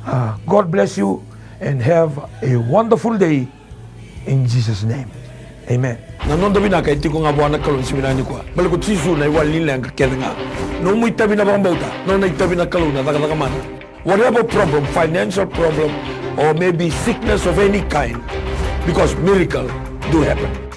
Uh, God bless you and have a wonderful day in Jesus' name. Amen. Na noda vinaka e tiko ga vua na Kalou ni siga vinaka nikua. Bale ko Jisu na iwali ni leqa kece ga. Nomu itavi na vakabauta, nona itavi na Kalou na cakacaka mana. Whatever problem, financial problem, or maybe sickness of any kind, because miracle do happen.